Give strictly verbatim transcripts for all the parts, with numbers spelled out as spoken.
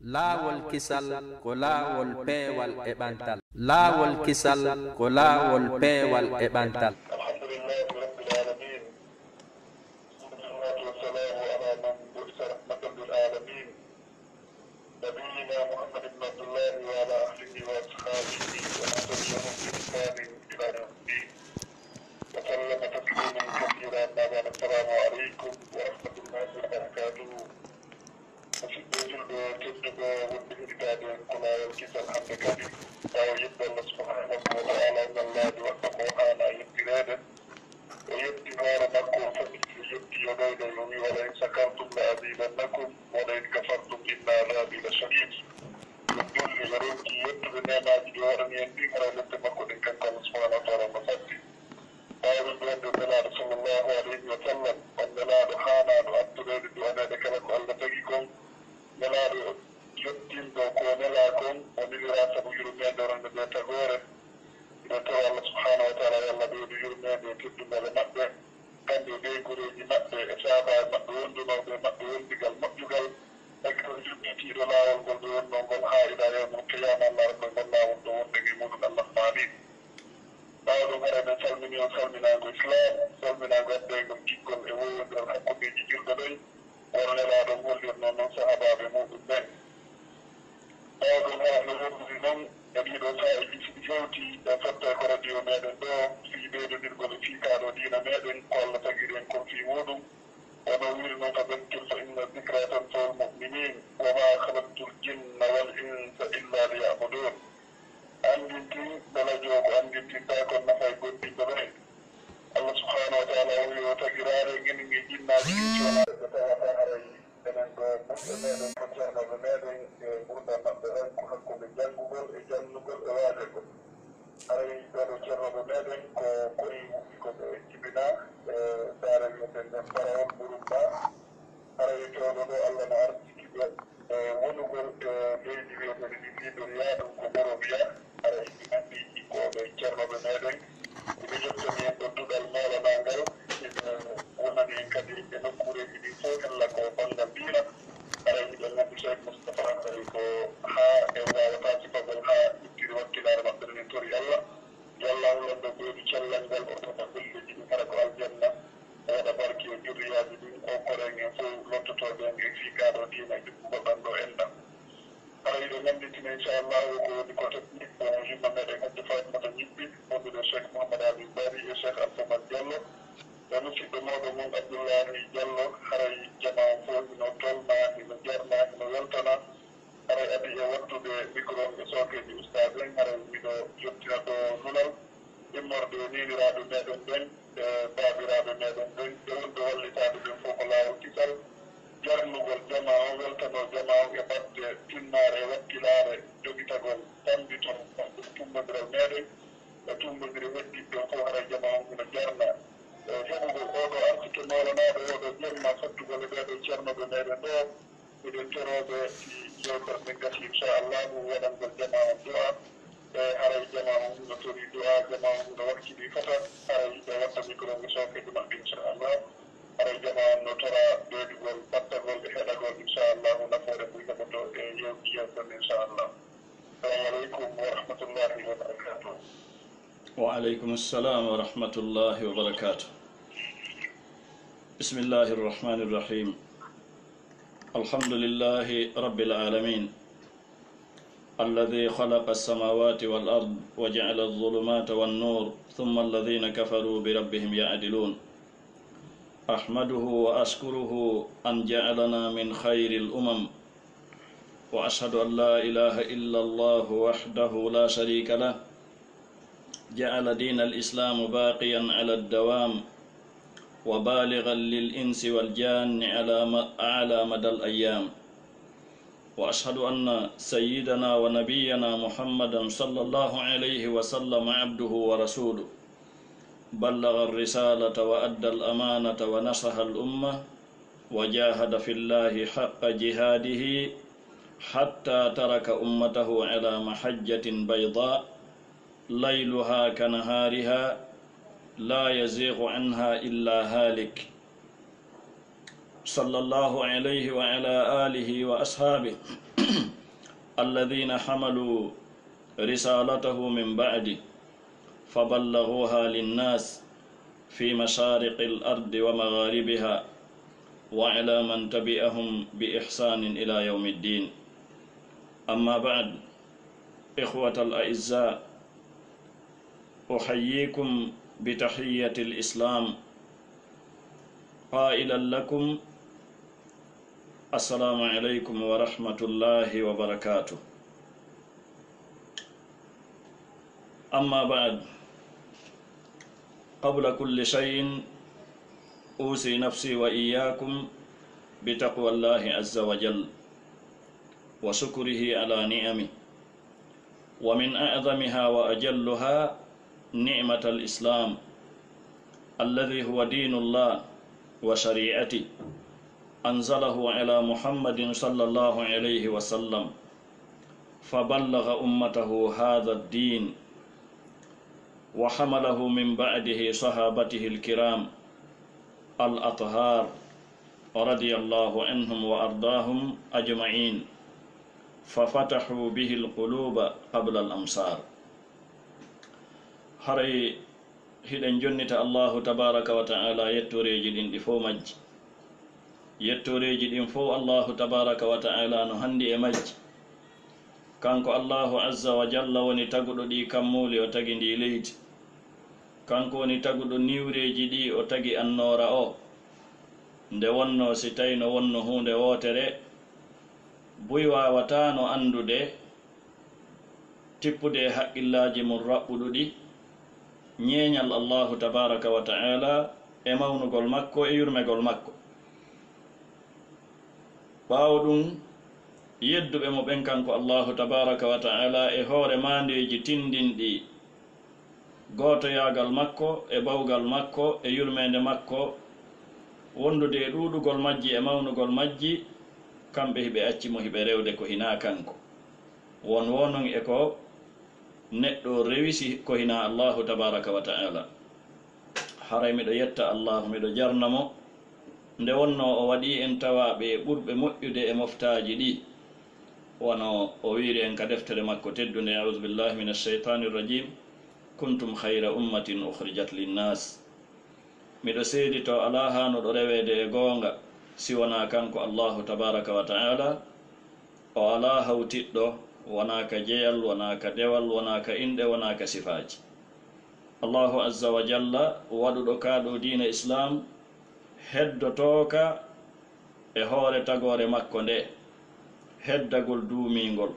Laawol kisal ko laawol peewal e ɓantal. Laawol kisal ko laawol peewal e ɓantal. الحمد لله رب العالمين. والصلاة والسلام على من بعث رحمة للعالمين. نبينا محمد بن عبد الله وعلى آله وأصحابه ومن تبعهم بإحسان إلى يوم الدين. وسلم تسليما كثيرا. أما بعد، السلام عليكم ورحمة الله وبركاته. Musidɓe julɓe tedduɓe wonɓe heɗitaade ko laawol kisal hannde kadi, ɓaawo yetti Allah subhanahu wa ta'ala, ngal laabi waɗɗo ko haana yettireede. O yetti hoore makko, o fadi, o yetti yoɓoyde, o wi: "Wala in shakartum la azidannakum, wala in kafartum inna azabi la shadid." O julli, o ronki yettude neemaaji ɗi o waɗani en ɗin, haray lette makko ɗen kanko Allah subhanahu wa ta'ala no fatti. Ɓaawo ɗum, ɗo wonde Nelaaɗo sallallahu alayhi wa sallam, on Nelaaɗo haanaaɗo artureede du'aneede kala ko Allah tagi kon. Nelaaɗo yettinɗo ko nelaa kon, o neliraa sabu yurmeende wonande nde tagoore. Miɗo tawa Allah subhanahu wa ta'ala yo Allah ɓeydu yurmeende e teddungal e maɓɓe, kamɓe e ɓeyguureeji maɓɓe, e sahaabaaɓe maɓɓe wondunooɓe e maɓɓe wondigal moƴƴugal, e kala juɓɓitiiɗo laawol ngol ɓe wonnoo ngol haa ilaa yawmil qiyaama, Allah rokka ngol laawol ɗo wonɗen e muuɗum, Allahumma amiin. Ɓaawo ɗum, haray men salminii on salminaango Islaam, salminaango addeengol giggol e woowondiral hakkundeeji julɓe ɓen, wano Nelaaɗo on hollirnoo non sahaabaaɓe muuɗum ɓen. Ɓaawo ɗum, hara no woniri non, e ɗii ɗoo saa'iiji, si ɗi hewtii, en fottay ko radio meɗen ɗoo, fii ɓeydondirgol e fii kaa ɗoo diina meɗen, ko Allah tagiri en kon fii muuɗum. Wano o wiiri non: "Fa dhakkir fa inna dhikra tanfa'ul mu'minin, wa ma khalaqtul jinna wal insa illa liya'budun." Anndintin, mbela joo ko anndintintaa kon nafay goonɗinɓe ɓen. Allah subhanahu wa ta'ala o wi'i, o tagiraare ngel ngel jinnaaji ɗin si wonaa ɓe tawata haray enen ɗoo ɓurɓe meɗen ko ceernooɓe meɗen e ngurndan maɓɓe on ko hakkunde janngugol e jannugol e waajagol. Haray ɓee ɗoo ceernooɓe meɗen ko koye wuɗɗi ko ɓe jibinaa e saare wi'eteende Faraon Burumba. Haray fewndo ɗoo Allah no arsiki ɓe e wonugol e leydi wi'eteendi ndi Liberia, ɗum ko Monrovia. Haray ɓe anndi ko ɓe ceernooɓe meɗen. Ɓe jottani en ɗo duɗal moolanaangal, ɓe wonani en kadi e nokkuureeji ɗi fof hella ko banngal diina. Haray hiɗen anndi Cheikh Moustapha kadi ko haa en waawataa sifagol haa ittiri wakkilaare maɓɓe, no en tori Allah. Yo Allah hulan ɓe ɓeydu cellal ngal, o totta golleeji ɗin hara ko aljanna, o waɗa barke e jurriyaaji ɗin, o koren en fof lottotooɓe en e fii kaa ɗoo diina e juɓɓugol ɗan ɗoo enɗan. Hara hiɗen nanndintina, inchallahu, ko woni ko toɗɗi ko yumma meɗen Hajja Fatimata Ñibbi, wondude Cheikh Mouhammad Ali Bari e Cheikh Alpha Mad Diallo, e musidɗo mawɗo mon Abdoullahi Diallo. Haray jamaa on fof hino tolna, hino jarna, hino weltana. Haray adii e wattude micro on e sookeeji ustaas en, haray miɗo yottina ɗo nulal immorde e neeniraaɓe meɗen ɓen, e baabiraaɓe meɗen ɓen, e wonɓe wallitaaɓe ɓen fof ko laawol kisal, jarnugol jamaa on, weltanoo jamaa on e batte tinnaare e wakkilaare, jogitagol, tammbitol, tummbondiral meɗen e tummbondire heddiiɓe ɓen fof. Haray jamaa on hino jarna e heɓugol oo ɗoo arsike mawlanaaɗo oo ɗoo jemma, fottugol e ɓee ɗoo ceernooɓe meɗen ɗoo. Miɗen torooɓe si yewtere nden gasi, inchallahu, waɗangol jamaa on du'a. E haray jamaa on no torii du'a, jamaa on no wakkilii fota, haray ɓe watta micro ngo sookeeɓe maɓɓe, inchallah. Haray jamaa on no toraa ɓeydugol ɓattagol e heɗagol, inchallahu, nafoore buy heɓoto e yew-, yewtere nden, inchallah. Assalamu aleykum wa rahmatullahi wa barakatuh. وعليكم السلام ورحمة الله وبركاته. بسم الله الرحمن الرحيم. الحمد لله رب العالمين، الذي خلق السماوات والأرض وجعل الظلمات والنور، ثم الذين كفروا بربهم يعدلون. أحمده وأشكره أن جعلنا من خير الأمم، وأشهد أن لا إله إلا الله وحده لا شريك له، جعل دين الإسلام باقيا على الدوام، وبالغا للإنس والجان على م-، على مدى الأيام. وأشهد أن سيدنا ونبينا محمدا صلى الله عليه وسلم عبده ورسوله، بلغ الرسالة وأدى الأمانة ونصح الأمة، وجاهد في الله حق جهاده، حتى ترك أمته على محجة بيضاء، ليلها كنهارها، لا يزيغ عنها إلا هالك. صلى الله عليه وعلى آله وأصحابه الذين حملوا رسالته من بعده فبلغوها للناس في مشارق الأرض ومغاربها، وعلى من تبعهم بإحسان إلى يوم الدين. أما بعد، إخوة الأعزاء، أحييكم بتحية الإسلام قائلا لكم: السلام عليكم ورحمة الله وبركاته. أما بعد، قبل كل شيء أوصي نفسي وإياكم بتقوى الله عز وجل وشكره على نعمه، ومن أعظمها وأجلها نعمة الإسلام الذي هو دين الله وشريعته، أنزله على محمد صلى الله عليه وسلم فبلغ أمته هذا الدين، وحمله من بعده صحابته الكرام الأطهار رضي الله عنهم وأرضاهم أجمعين، ففتحوا به القلوب قبل الأمصار. Haray hiɗen jonnita Allahu tabaraka wa ta'ala yettoreeji ɗin ɗi fow majji. Yettoreeji ɗin fow Allahu tabaraka wa ta'ala no handi e majji. Kanko Allahu azza wa jalla woni taguɗo ɗi kammuuli, o tagi ndi leydi. Kanko woni taguɗo niwreeji ɗi, o tagi annoora o. Nde wonno si tawno wonno huunde wootere, buy waawataano anndude, tippude e haqqillaaji mum raɓɓuɗuɗi, ñeeñal Allahu tabaraka wa ta'ala e mawnugol makko e yurmegol makko. Ɓaawo ɗum, yedduɓe mo ɓen kanko Allahu tabaraka wa ta'ala e hoore maandeeji tindinɗi gootoyaagal makko e bawgal makko e yurmeende makko, wondude e ɗuuɗugol majji e mawnugol majji, kamɓe hiɓe acci mo hiɓe rewde ko hinaa kanko. Won wo non e ko neɗɗo rewisi ko hinaa Allahu tabaraka wa ta'ala. Haray miɗo yetta Allahu, miɗo jarna mo, nde wonno o waɗi en tawaaɓe e ɓurɓe moƴƴude e moftaaji ɗi. Wano o wiiri en ka deftere makko teddunde, أعوذ بالله من الشيطان الرجيم، كنتم خير أمة أخرجت للناس. Miɗo seeditoo alaa haanuɗo reweede e goonga si wonaa kanko Allahu tabaraka wa ta'ala. O alaa hawtiɗɗo, wonaa ka jeyal, wonaa ka dewal, wonaa ka inɗe, wonaa ka sifaaji. Allahu azza wa jalla, waɗuɗo kaa ɗoo diina Islaam, heddotooka e hoore tagoore makko nde, heddagol duumiingol,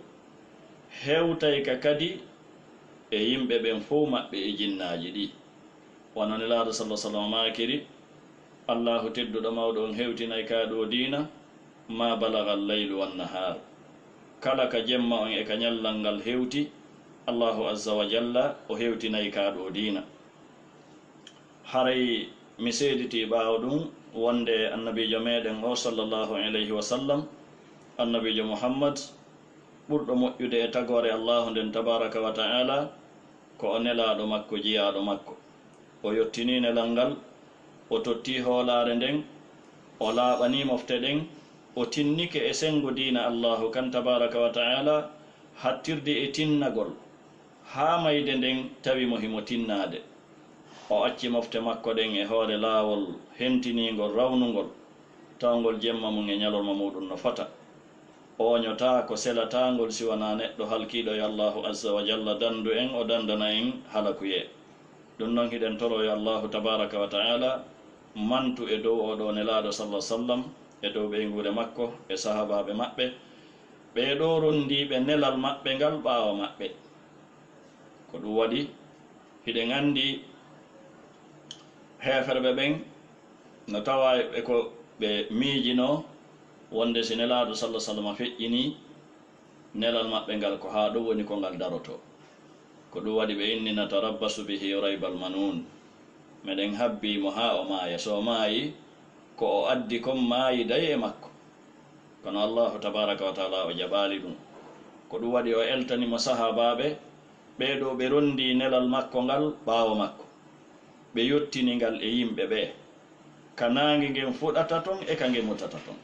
hewtay ka kadi e yimɓe ɓen fow maɓɓe e jinnaaji ɗi. Wano Nelaaɗo sallallahu alaihi wasallam maakiri, Allahu tedduɗo mawɗo on hewtinay kaa ɗoo diina, ما بلغ الليل والنهار. Kala ka jemma on e ka ñallal ngal hewti, Allahu azza wa jalla o hewtinay kaa ɗoo diina. Haray mi seeditii ɓaawo ɗum wonde Annabiijo meɗen o, sallallahu alayhi wa sallam, Annabiijo Muhammad, ɓurɗo moƴƴude e tagoore Allaahu nden tabaaraka wa ta'aala, ko o nelaaɗo makko, jiyaaɗo makko. O yottinii nelal ngal, o tottii hoolaare nden, o laaɓanii mofte ɗen, o tinnike e senngo diina Allaahu kan tabaaraka wa ta'aala, hattirde e tinnagol, haa mayde nden tawi mo himo tinnaade. O acci mofte makko ɗen e hoore laawol hentiniingol, rawnungol, tawngol jemma mum e ñalorma muuɗum no fota. Ooñotaako, selataangol si wanaa neɗɗo halkiiɗo e Allaahu azza wa jalla, dandu en, o dandana en halakuyee. Ɗum non hiɗen toroo yo Allaahu tabaaraka wa ta'aala mantu e dow oo ɗoo nelaaɗo sallallahu alaihi wasallam, e dow ɓeynguure makko, e sahaabaaɓe maɓɓe, ɓee ɗoo ronndiiɓe nelal maɓɓe ngal ɓaawo maɓɓe. Ko ɗum waɗi hiɗen anndi heeferɓe ɓen no tawaa e ko ɓe miijinoo, wonde si nelaaɗo sallallahu alaihi wasallam feƴƴinii, nelal maɓɓe ngal ko haa ɗo woni ko ngal darotoo. Ko ɗum waɗi ɓe inni: نتربص به ريب المنون. Meɗen habbii mo haa o maaya. So o maayii, ko o addi kon maayiday e makko. Kono Allaahu tabaaraka wa ta'aala o jaɓaali ɗum. Ko ɗum waɗi o eltani mo sahaabaaɓe, ɓee ɗoo ɓe ronndii nelal makko ngal ɓaawo makko. Ɓe yottini ngal e yimɓe ɓee, ka naange ngen fuɗata ton e ka nge mutata ton.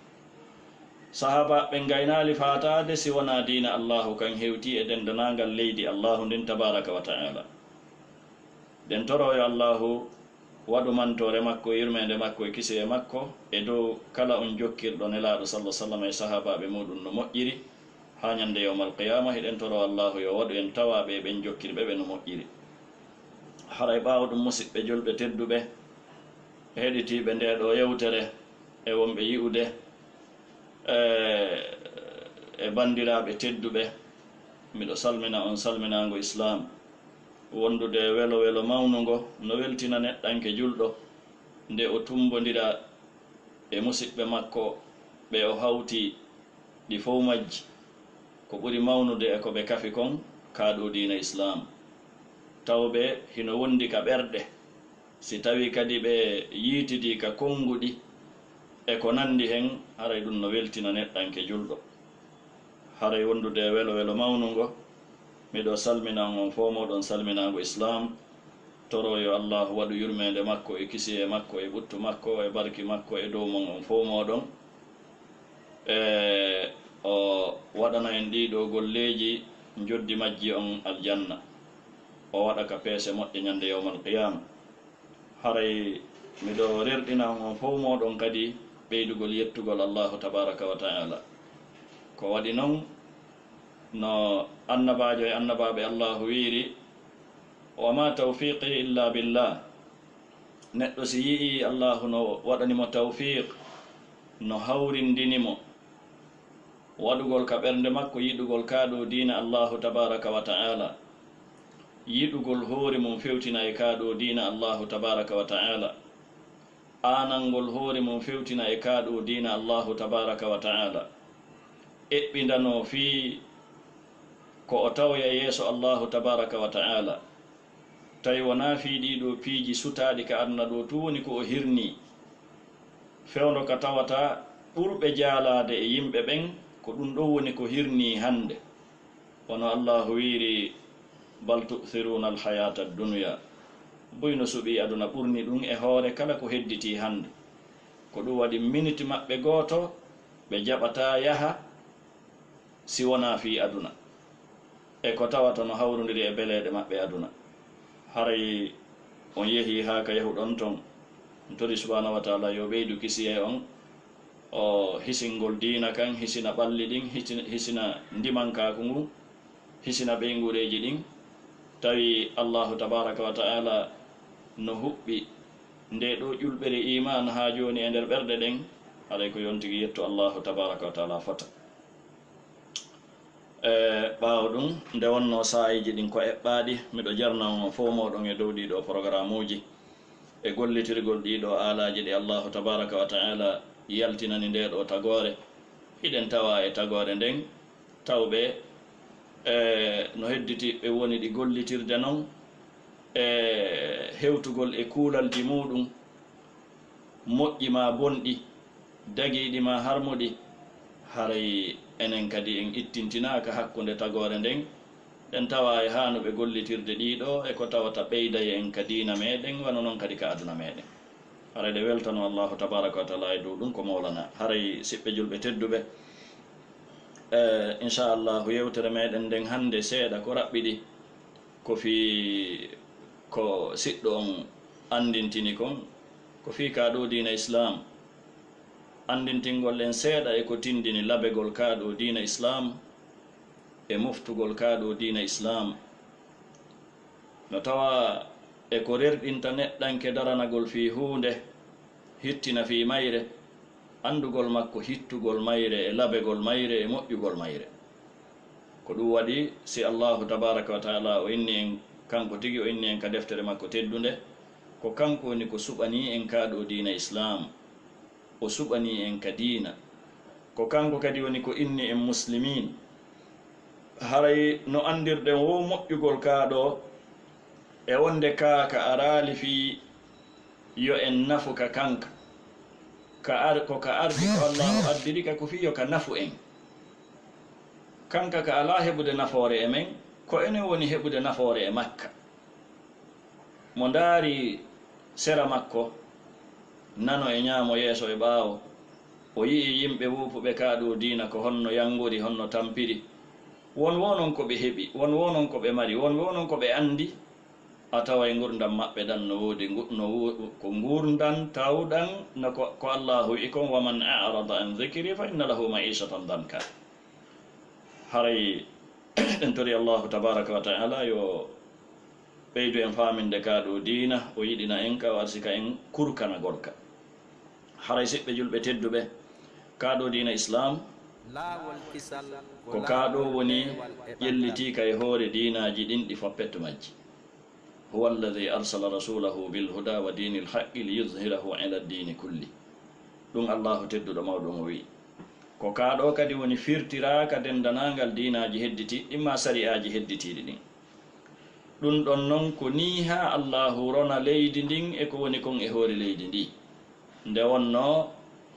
Sahaabaaɓe ɓen gaynaali faataade si wonaa diina Allaahu kan hewtii e denndanangal leydi Allaahu ndin tabaaraka wa ta'aala. Ɗen toroo yo Allaahu waɗu mantoore makko, yurmeende makko e kisiyee makko e dow kala on jokkirɗo Nelaaɗo sallallaahu alayhi wa sallam e sahaabaaɓe muuɗum no moƴƴiri, haa ñande yawmal qiyaama. Hiɗen toroo Allaahu yo waɗu en tawaaɓe e ɓen jokkirɓe ɓe no moƴƴiri. Haray ɓaawo ɗum, musiɓɓe julɓe tedduɓe, heɗitiiɓe ndee ɗoo yewtere e wonɓe yi'ude, e, e banndiraaɓe tedduɓe, miɗo salmina on salminaango Islaam, wondude e welo welo mawnungo no weltina neɗɗanke julɗo, nde o tumbondira e musiɓɓe makko ɓe o hawti ɗi fow majji. Ko ɓuri mawnude e ko ɓe kafi kon, kaa ɗoo diina Islaam, tawɓe hino wondi ka ɓerɗe, si tawii kadi ɓe yiitidii ka konnguɗi e ko nanndi hen, haray ɗum no weltina neɗɗanke julɗo. Haray wondude e welo welo mawnungo, miɗo salmina on fow mooɗon salminaango Islaam, toroo yo Allaahu waɗu yurmeende makko e kisiyee makko e ɓuttu makko e barki makko e dow mon on fow mooɗon. E o waɗana en ɗii ɗoo golleeji, njoddi majji on aljanna. O waɗa ka peese moƴƴe ñande yawmal qiyaama. Haray miɗo rerɗina on fow mooɗon kadi ɓeydugol yettugol Allaahu tabaaraka wa ta'aala. Ko waɗi non, no annabaajo e annabaaɓe Allaahu wiiri, "Wa maa tawfiiqii illaa billaah." Neɗɗo si yi'ii Allaahu no waɗani mo tawfiiq, no hawrindini mo waɗugol ka ɓernde makko yiɗugol kaa ɗoo diina Allaahu tabaaraka wa ta'aala, yiɗugol hoore mum fewtina e kaa ɗoo diina Allaahu tabaaraka wa ta'aala, aanangol hoore mum fewtina e kaa ɗoo diina Allaahu tabaaraka wa ta'aala, eɓɓindanoo fii ko o tawoya yeeso Allaahu tabaaraka wa ta'aala. Tawi wonaa fii ɗii ɗoo piiji sutaaɗi ka aduna ɗoo tun woni ko o hirnii. Fewndo ka tawata ɓurɓe jaalaade e yimɓe ɓen, ko ɗum ɗoo woni ko hirnii hannde. Wano Allaahu wiiri, "Bal tu'thiruuna al-hayaata ad-dunya." Buy no suɓii aduna ɓurni ɗum e hoore kala ko hedditii hannde. Ko ɗum waɗi miniti maɓɓe gooto ɓe jaɓataa yaha si wonaa fii aduna, e ko tawata no hawrundiri e beleeɗe maɓɓe aduna. Haray on yehii haa ka yahuɗon ton, on tori subhaanahu wa ta'aala yo ɓeydu kisiyee on, o hisingol diina kan, hisina ɓalli ɗin, hisina, hisina ndimankaaku ngun, hisina ɓeynguureeji ɗin. Tawi Allaahu tabaaraka wa ta'aala no huɓɓi ndee ɗoo ƴulɓere iimaan haa jooni e nder ɓerɗe ɗen, haray ko yo on tigi yettu Allaahu tabaaraka wa ta'aala fota. E ɓaawo ɗum, nde wonnoo saa'iiji ɗin ko eɓɓaaɗi, miɗo jarna on fow mooɗon e dow ɗii ɗoo porogaramuuji e gollitirgol ɗii ɗoo aalaaji ɗi Allaahu tabaaraka wa ta'aala yaltinani ndee ɗoo tagoore. Hiɗen tawaa e tagoore nden tawɓe, e, no hedditi ɓe woni ɗi gollitirde non, e hewtugol e kuulalji muuɗum, moƴƴi maa bonɗi, dagiiɗi maa harmuɗi, haray enen kadi en ittintinaaka hakkunde tagoore nden, ɗen tawaa e haanuɓe gollitirde ɗii ɗoo e ko tawata ɓeyday en ka diina meɗen, wano non kadi ka aduna meɗen. Haray ɗe weltano Allaahu tabaaraka wa ta'aala e dow ɗum ko mawlana. Haray siɓɓe julɓe tedduɓe, e, inchallahu, yewtere meɗen nden hannde seeɗa ko raɓɓiɗi, ko fii ko siɗɗo on anndintini kon, ko fii kaa ɗoo diina Islaam, anndintingol en seeɗa e ko tindini labegol kaa ɗoo diina Islaam e moftugol kaa ɗoo diina Islaam. No tawaa e ko rerɗinta neɗɗanke daranagol fii huunde, hittina fii mayre, anndugol makko hittugol mayre e labegol mayre e moƴƴugol mayre. Ko ɗum waɗi, si Allaahu tabaaraka wa ta'aala o inni en, kanko tigi o inni en ka deftere makko teddunde, ko kanko woni ko suɓanii en kaa ɗoo diina Islaam, o suɓanii en ka diina. Ko kanko kadi woni ko inni en muslimiin. Haray no anndirɗen woo moƴƴugol kaa ɗoo, e wonde kaa ka araali fii yo en nafu ka kanka. Ka ar-, ko ka ardi, ko Allaahu addiri ka ko fii yo ka nafu en. Kanka ka alaa heɓude nafoore e men, ko enen woni heɓude nafoore e makka. Mo ndaari sera makko, nano e ñaamo, yeeso e ɓaawo, O yi'i yimɓe wuupuɓe kaa ɗoo diina ko honno yanngori, honno tampiri. Won woo non ko ɓe heɓi, won woo non ko ɓe mari, won woo non ko ɓe anndi. A taway ngurndan maɓɓe ɗan no woodi ngu-, no wo-, ko ngurndan tawɗan no ko, ko Allaahu wi'i kon, "Wa man a'rada an dhikri fa inna lahu ma'ishatan danka." Haray en tori Allaahu tabaaraka wa ta'ala yo ɓeydu en faaminde kaa ɗoo diina, o yiɗina en ka, o arsika en kurkanagol ka. Haray siɓɓe julɓe tedduɓe, kaa ɗoo diina Islaam, ko kaa ɗoo woni ƴellitiika e hoore diinaaji ɗin ɗi foppet majji. "Huwa alladhi arsala rasulahu bil huda wa dinil haqqi li yuzhirahu ala dini kulli." Ɗum Allahu tedduɗo mawɗo on o wi'i. Ko kaa ɗoo kadi woni firtiraa ka dendanaangal diinaaji hedditiiɗi ɗin maa sari'aaji hedditiiɗi ɗin. Ɗum ɗon non ko nii haa Allahu rona leydi ndin e ko woni kon e hoore leydi ndi. Nde wonnoo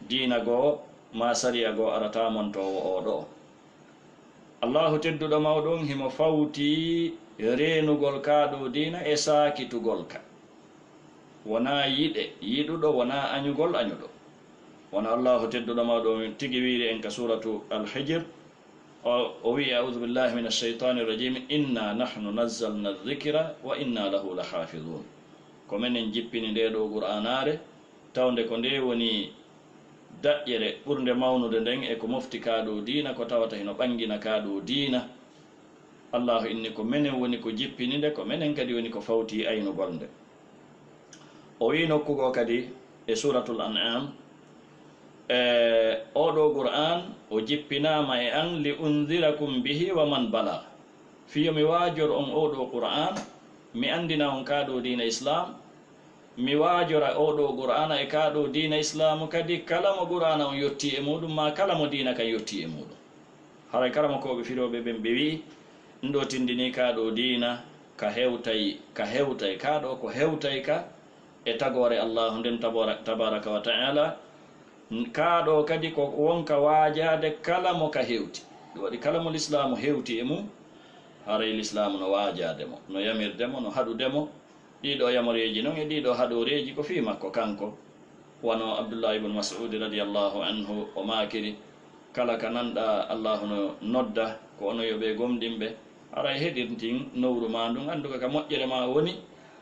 diina goo maa sari'a goo arataa montoowo oo ɗoo. Allahu tedduɗo mawɗo on himo fawtii reenugol kaa ɗoo diina e saakitugol ka. Wonaa yiɗe yiɗuɗo, wonaa añugol añuɗo. Wano Allahu tedduɗo mawɗo on tigi wi'iri en ka suuratu Al-Hijr, o, o wi'i, "A'udhu billahi minash shaytanir rajim. Inna nahnu nazzalna dhikra wa inna lahu lahafidhun." Ko menen jippini ndee ɗoo Qur'aanaare, tawnde ko ndee woni daƴƴere ɓurnde mawnude nden e ko mofti kaa ɗoo diina, ko tawata hino ɓanngina kaa ɗoo diina. Allaahu inni ko menen woni ko jippini nde, ko menen kadi woni ko fawtii aynugol nde. O wi'i nokku goo kadi e Suuratul An'aam, e, oo ɗoo Qur'aan o jippinaama e an li unzirakum bihi wa man balagh. Fii yo mi waajor on oo ɗoo Qur'aan, mi anndina on kaa ɗoo diina Islaam, mi waajora oo ɗoo Qur'aana e kaa ɗoo diina Islaamu kadi, kala mo Qur'aana on yottii e muuɗum, maa kala mo diina kan yottii e muuɗum. Haray karamokooɓe firooɓe ɓen ɓe wi'i, ɗum ɗoo tindinii kaa ɗoo diina ka hewtay, ka hewtay, kaa ɗoo ko hewtay ka e tagoore Allaahu nden tabora-, tabaaraka wa ta'aala. Kaa ɗoo kadi ko wonka waajaade kala mo ka hewti. Ɗum waɗi kala mo lislaamu hewti e mum, haray lislaamu no waajaade mo, no yamirde mo, no haɗude mo. Ɗii ɗoo yamoreeji non e ɗii ɗoo haɗooreeji ko fii makko kanko. Wano Abdullahi ibn Mas'ud radiyallahu anhu o maakiri, "Kala ka nanɗaa Allaahu no nodda, ko onon yo ɓee gomɗinɓe, haray heɗintin nowru maa ndun, anndu ka ka moƴƴere maa woni,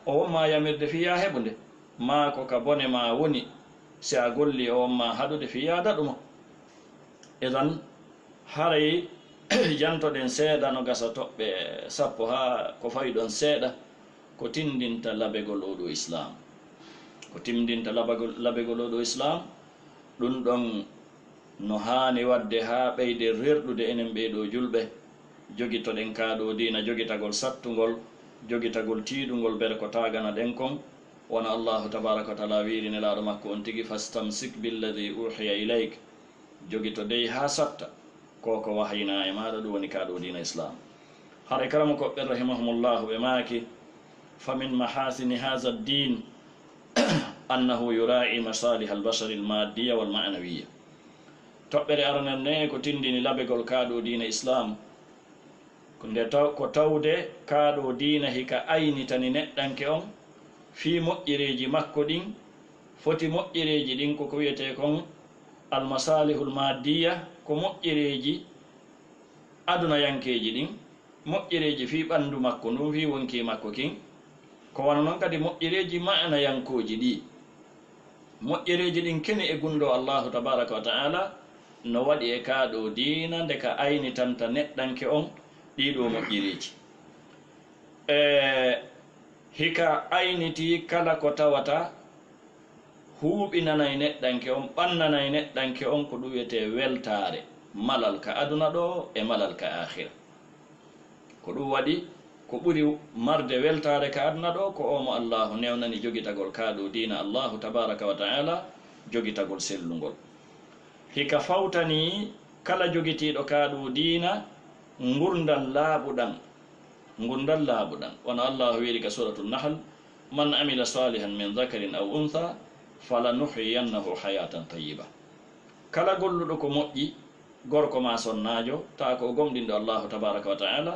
o won maa yamirde fii yaa heɓu nde, maa ko ka bone maa woni, si a gollii o won maa haɗude fii yaa daɗu mo." Idan, haray jantoɗen seeɗa, no gasa toɓɓe sappo haa ko fawi ɗon seeɗa, ko tindinta labegol oo ɗoo Islaam. Ko tindinta labagol, labegol oo ɗoo Islaam, ɗum ɗon no haani waɗde haa ɓeyden rerɗude enen ɓee ɗoo julɓe, jogitoɗen kaa ɗoo diina jogitagol sattungol, jogitagol tiiɗungol bere ko taagana ɗen kon, wano Allaahu tabaaraka wa ta'aala wi'iri Nelaaɗo makko on tigi, "Fastamsik billadhi uhiya ilayk." Jogito dey haa satta ko ko wahayinaa e maaɗa, ɗum woni kaa ɗoo diina Islaam. Haray karamokooɓe ɓen rahimahumullahu ɓe maaki, "Fa min mahasini haza ddin annahu yura'i masaliha albashari almaddiya walma'nawiya." Toɓɓere aranere nden ko tindini labegol kaa ɗoo diina Islaam, ko nde taw-, ko tawde kaa ɗoo diina hika aynitani neɗɗanke on fii moƴƴereeji makko ɗin, foti moƴƴereeji ɗin ko ko wi'etee kon almasalihul maddiya, ko moƴƴereeji adunayankeeji ɗin, moƴƴereeji fii ɓanndu makko ndun, fii wonkii makko kin, ko wano non kadi moƴƴereeji ma'anayankooji ɗii. Moƴƴereeji ɗin keni e gunndoo Allaahu tabaaraka wa ta'aala no waɗi e kaa ɗoo diina nde ka aynitanta neɗɗanke on ɗii ɗoo moƴƴereeji. E hika aynitii kala ko tawata huuɓinanay neɗɗanke on, ɓannanay neɗɗanke on ko ɗum wiyetee weltaare, malal ka aduna ɗoo e malal ka aakhira. Ko ɗum waɗi, ko ɓuri marde weltaare ka aduna ɗoo, ko oo mo Allaahu newnani jogitagol kaa ɗoo diina Allaahu tabaaraka wa ta'aala, jogitagol sellungol. Hika fawtanii kala jogitiiɗo kaa ɗoo diina ngurndan laaɓuɗan, ngurndan laaɓuɗan. Wano Allaahu wi'iri ka Suuratul Nahl, "Man amila salihan min dhakarin aw untha, falanuhyiyannahu hayatan tayyiba." Kala golluɗo ko moƴƴi, gorko maa sonnaajo, taa ko o gomɗinɗo Allaahu tabaaraka wa ta'aala,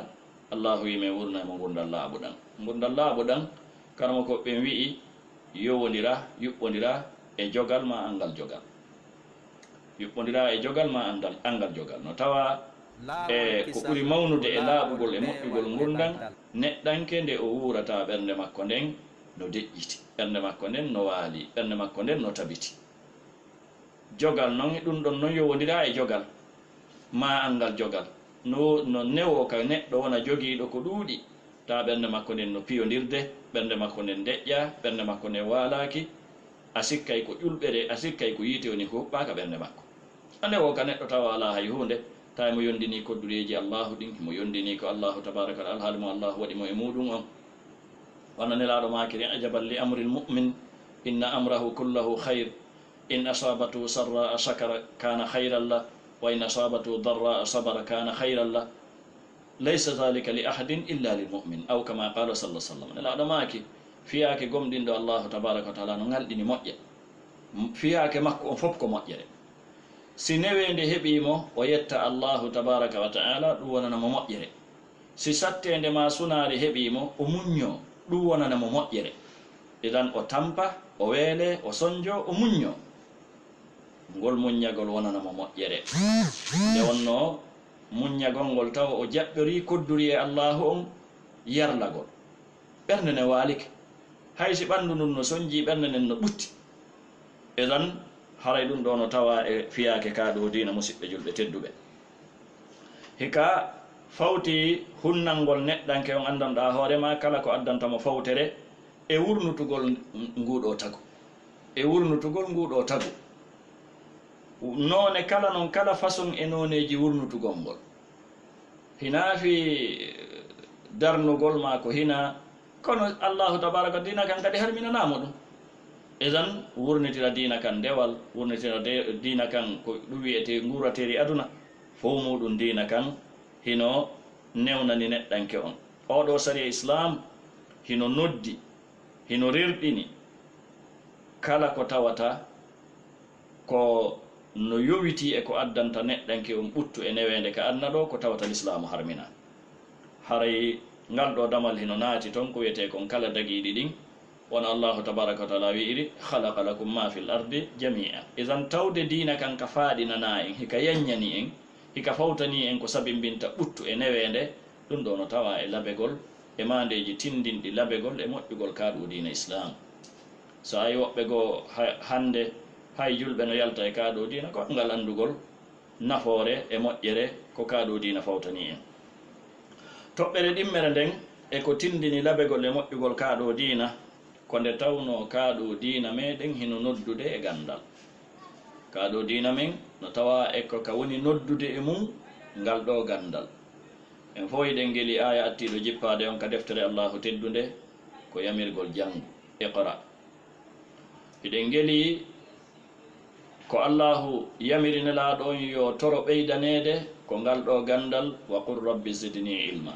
Allaahu wi'i men wurnay mo ngurndan laaɓuɗan. Ngurndan laaɓuɗan, karamokooɓe ɓen wi'i, yowondira, yuɓɓondira e jogal maa anngal jogal. Yuɓɓondiraa e jogal maa anndal, anngal jogal. No tawa e ko ɓuri mawnude e laaɓugol e moƴƴugol ngurndan neɗɗanke nde o wuurata ɓernde makko nden no deƴƴiti, ɓernde makko nden no waali, ɓernde makko nden no tabiti. Jogal non, ɗum ɗon non yowondiraa e jogal maa anngal jogal. No, no newoo ka neɗɗo wona jogiiɗo ko ɗuuɗi, ta ɓernde makko nden no piyondirde, ɓernde makko nden deƴƴa, ɓernde makko nden waalaaki, a sikkay ko ƴulɓere, a sikkay ko yiite woni ko huɓɓaaka ɓernde makko. A newoo ka neɗɗo tawa alaa hay huunde, ta emo yondinii koddureeji Allaahu ɗin, emo yondinii ko Allaahu tabaaraka wa taala, alhaali mo Allaahu waɗi mo e muuɗum on. Wano Nelaaɗo maakiri, "Ajaban li amril mu'min, inna amrahu kullahu khayr, in asabatu sarra shakara kana khayran lah, wa in asabatu darra sabara kana khayran lah, laysa dhalika li ahadin illa lil mu'min," aw kama qala sallallahu alaihi wasallam. Nelaaɗo maaki, fiyaake gomɗinɗo Allaahu tabaaraka wa taala no ngalɗini moƴƴe. M-, fiyaake makko on fof ko moƴƴere. Si neweende heɓii mo, o yetta Allaahu tabaaraka wa taala, ɗum wonana mo moƴƴere. Si satteende maa sunaare heɓii mo, o muññoo, ɗum wonana mo moƴƴere. Idan o tampa, o weelee, o sonjoo, o muññoo. Ngol muññagol wonana mo moƴƴere. Nde wonnoo muññagol ngol tawa o jaɓɓorii kodduri e Allaahu on yarlagol. Ɓernde nden waalike. Hay si ɓanndu ndun no sonjii, ɓernde nden no ɓutti. Idan, haray ɗum ɗoo no tawaa e fiyaake kaa ɗoo diina, musiɓɓe julɓe tedduɓe. Hika fawti hunnangol neɗɗanke on anndanɗaa hoore maa kala ko addanta mo fawtere e wurnutugol nguuɗoo tagu. E wurnutugol nguuɗoo tagu. Noone kala non, kala façon e nooneeji wurnutugol ngol. Hinaa fii darnugol maa ko hinaa, kono Allaahu tabaaraka diina kan kadi harminanaa mo ɗum. Idan, wurnitira diina kan dewal, wurnitira de-, diina kan ko ɗum wi'etee nguurateeri aduna, fow muuɗum diina kan hino newnani neɗɗanke on. Oo ɗoo sariya Islaam hino noddi, hino rirɗini kala ko tawata ko no yowitii e ko addanta neɗɗanke on ɓuttu e neweende ka aduna ɗoo, ko tawata Lislaamu harminaa. Haray ngal ɗoo damal hino naati ton, ko wi'etee kon kala dagiiɗi ɗin, wano Allaahu tabaaraka wa taala wi'iri, "Khalaqa lakum ma fil ardi jami'a." Idan tawde diina kan ka faaɗinanaa en, hika yaññani en, hika fawtanii en ko sabimbinta ɓuttu e neweende, ɗum ɗoo no tawaa e labegol, e maandeeji tindinɗi labegol e moƴƴugol kaa ɗoo diina Islaam. So hay woɓɓe goo ha-, hannde hay julɓe no yalta e kaa ɗoo diina, ko anngal anndugol nafoore e moƴƴere ko kaa ɗoo diina fawtanii en. Toɓɓere ɗimmere nden e ko tindini labegol e moƴƴugol kaa ɗoo diina, ko nde tawnoo kaa ɗoo diina meɗen hino noddude e ganndal. Kaa ɗoo diina men no tawaa e ko ka woni noddude e mum ngal ɗoo ganndal. En fow hiɗen ngeli aaya attiiɗo jippaade on ka deftere Allaahu teddunde, ko yamirgol janngu, iqra. Hiɗen ngeli ko Allaahu yamiri Nelaaɗo on yo toro ɓeydaneede ko ngal ɗoo ganndal, "Wa qul rabbi zidni ilma."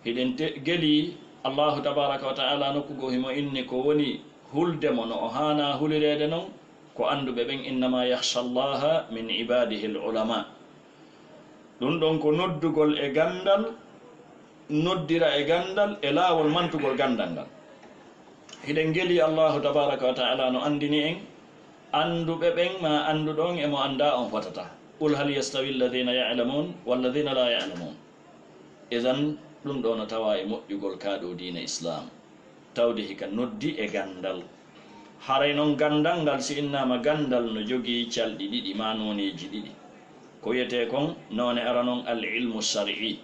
Hiɗen te-, ngeli Allaahu tabaaraka wa taala nokku goo himo inni ko woni hulde mo no o haanaa hulireede non, ko annduɓe ɓen, "Innama yakhsha Allaha min ibadihi al ulama." Ɗum ɗon ko noddugol e ganndal, noddira e ganndal e laawol mantugol ganndal ngal. Hiɗen ngeli Allaahu tabaaraka wa taala no anndini en, annduɓe ɓen maa annduɗo on e mo anndaa on fotataa. "Qul hal yastawi alladhina ya'lamun walladhina la ya'lamun." Idan, ɗum ɗoo no tawaa e moƴƴugol kaa ɗoo diina Islaam. Tawde hika noddi e ganndal. Haray non ganndal ngal, si innaama ganndal, no jogii calɗi ɗiɗi maa nooneeji ɗiɗi. Ko wi'etee kon noone aran on al ilmu shar'i,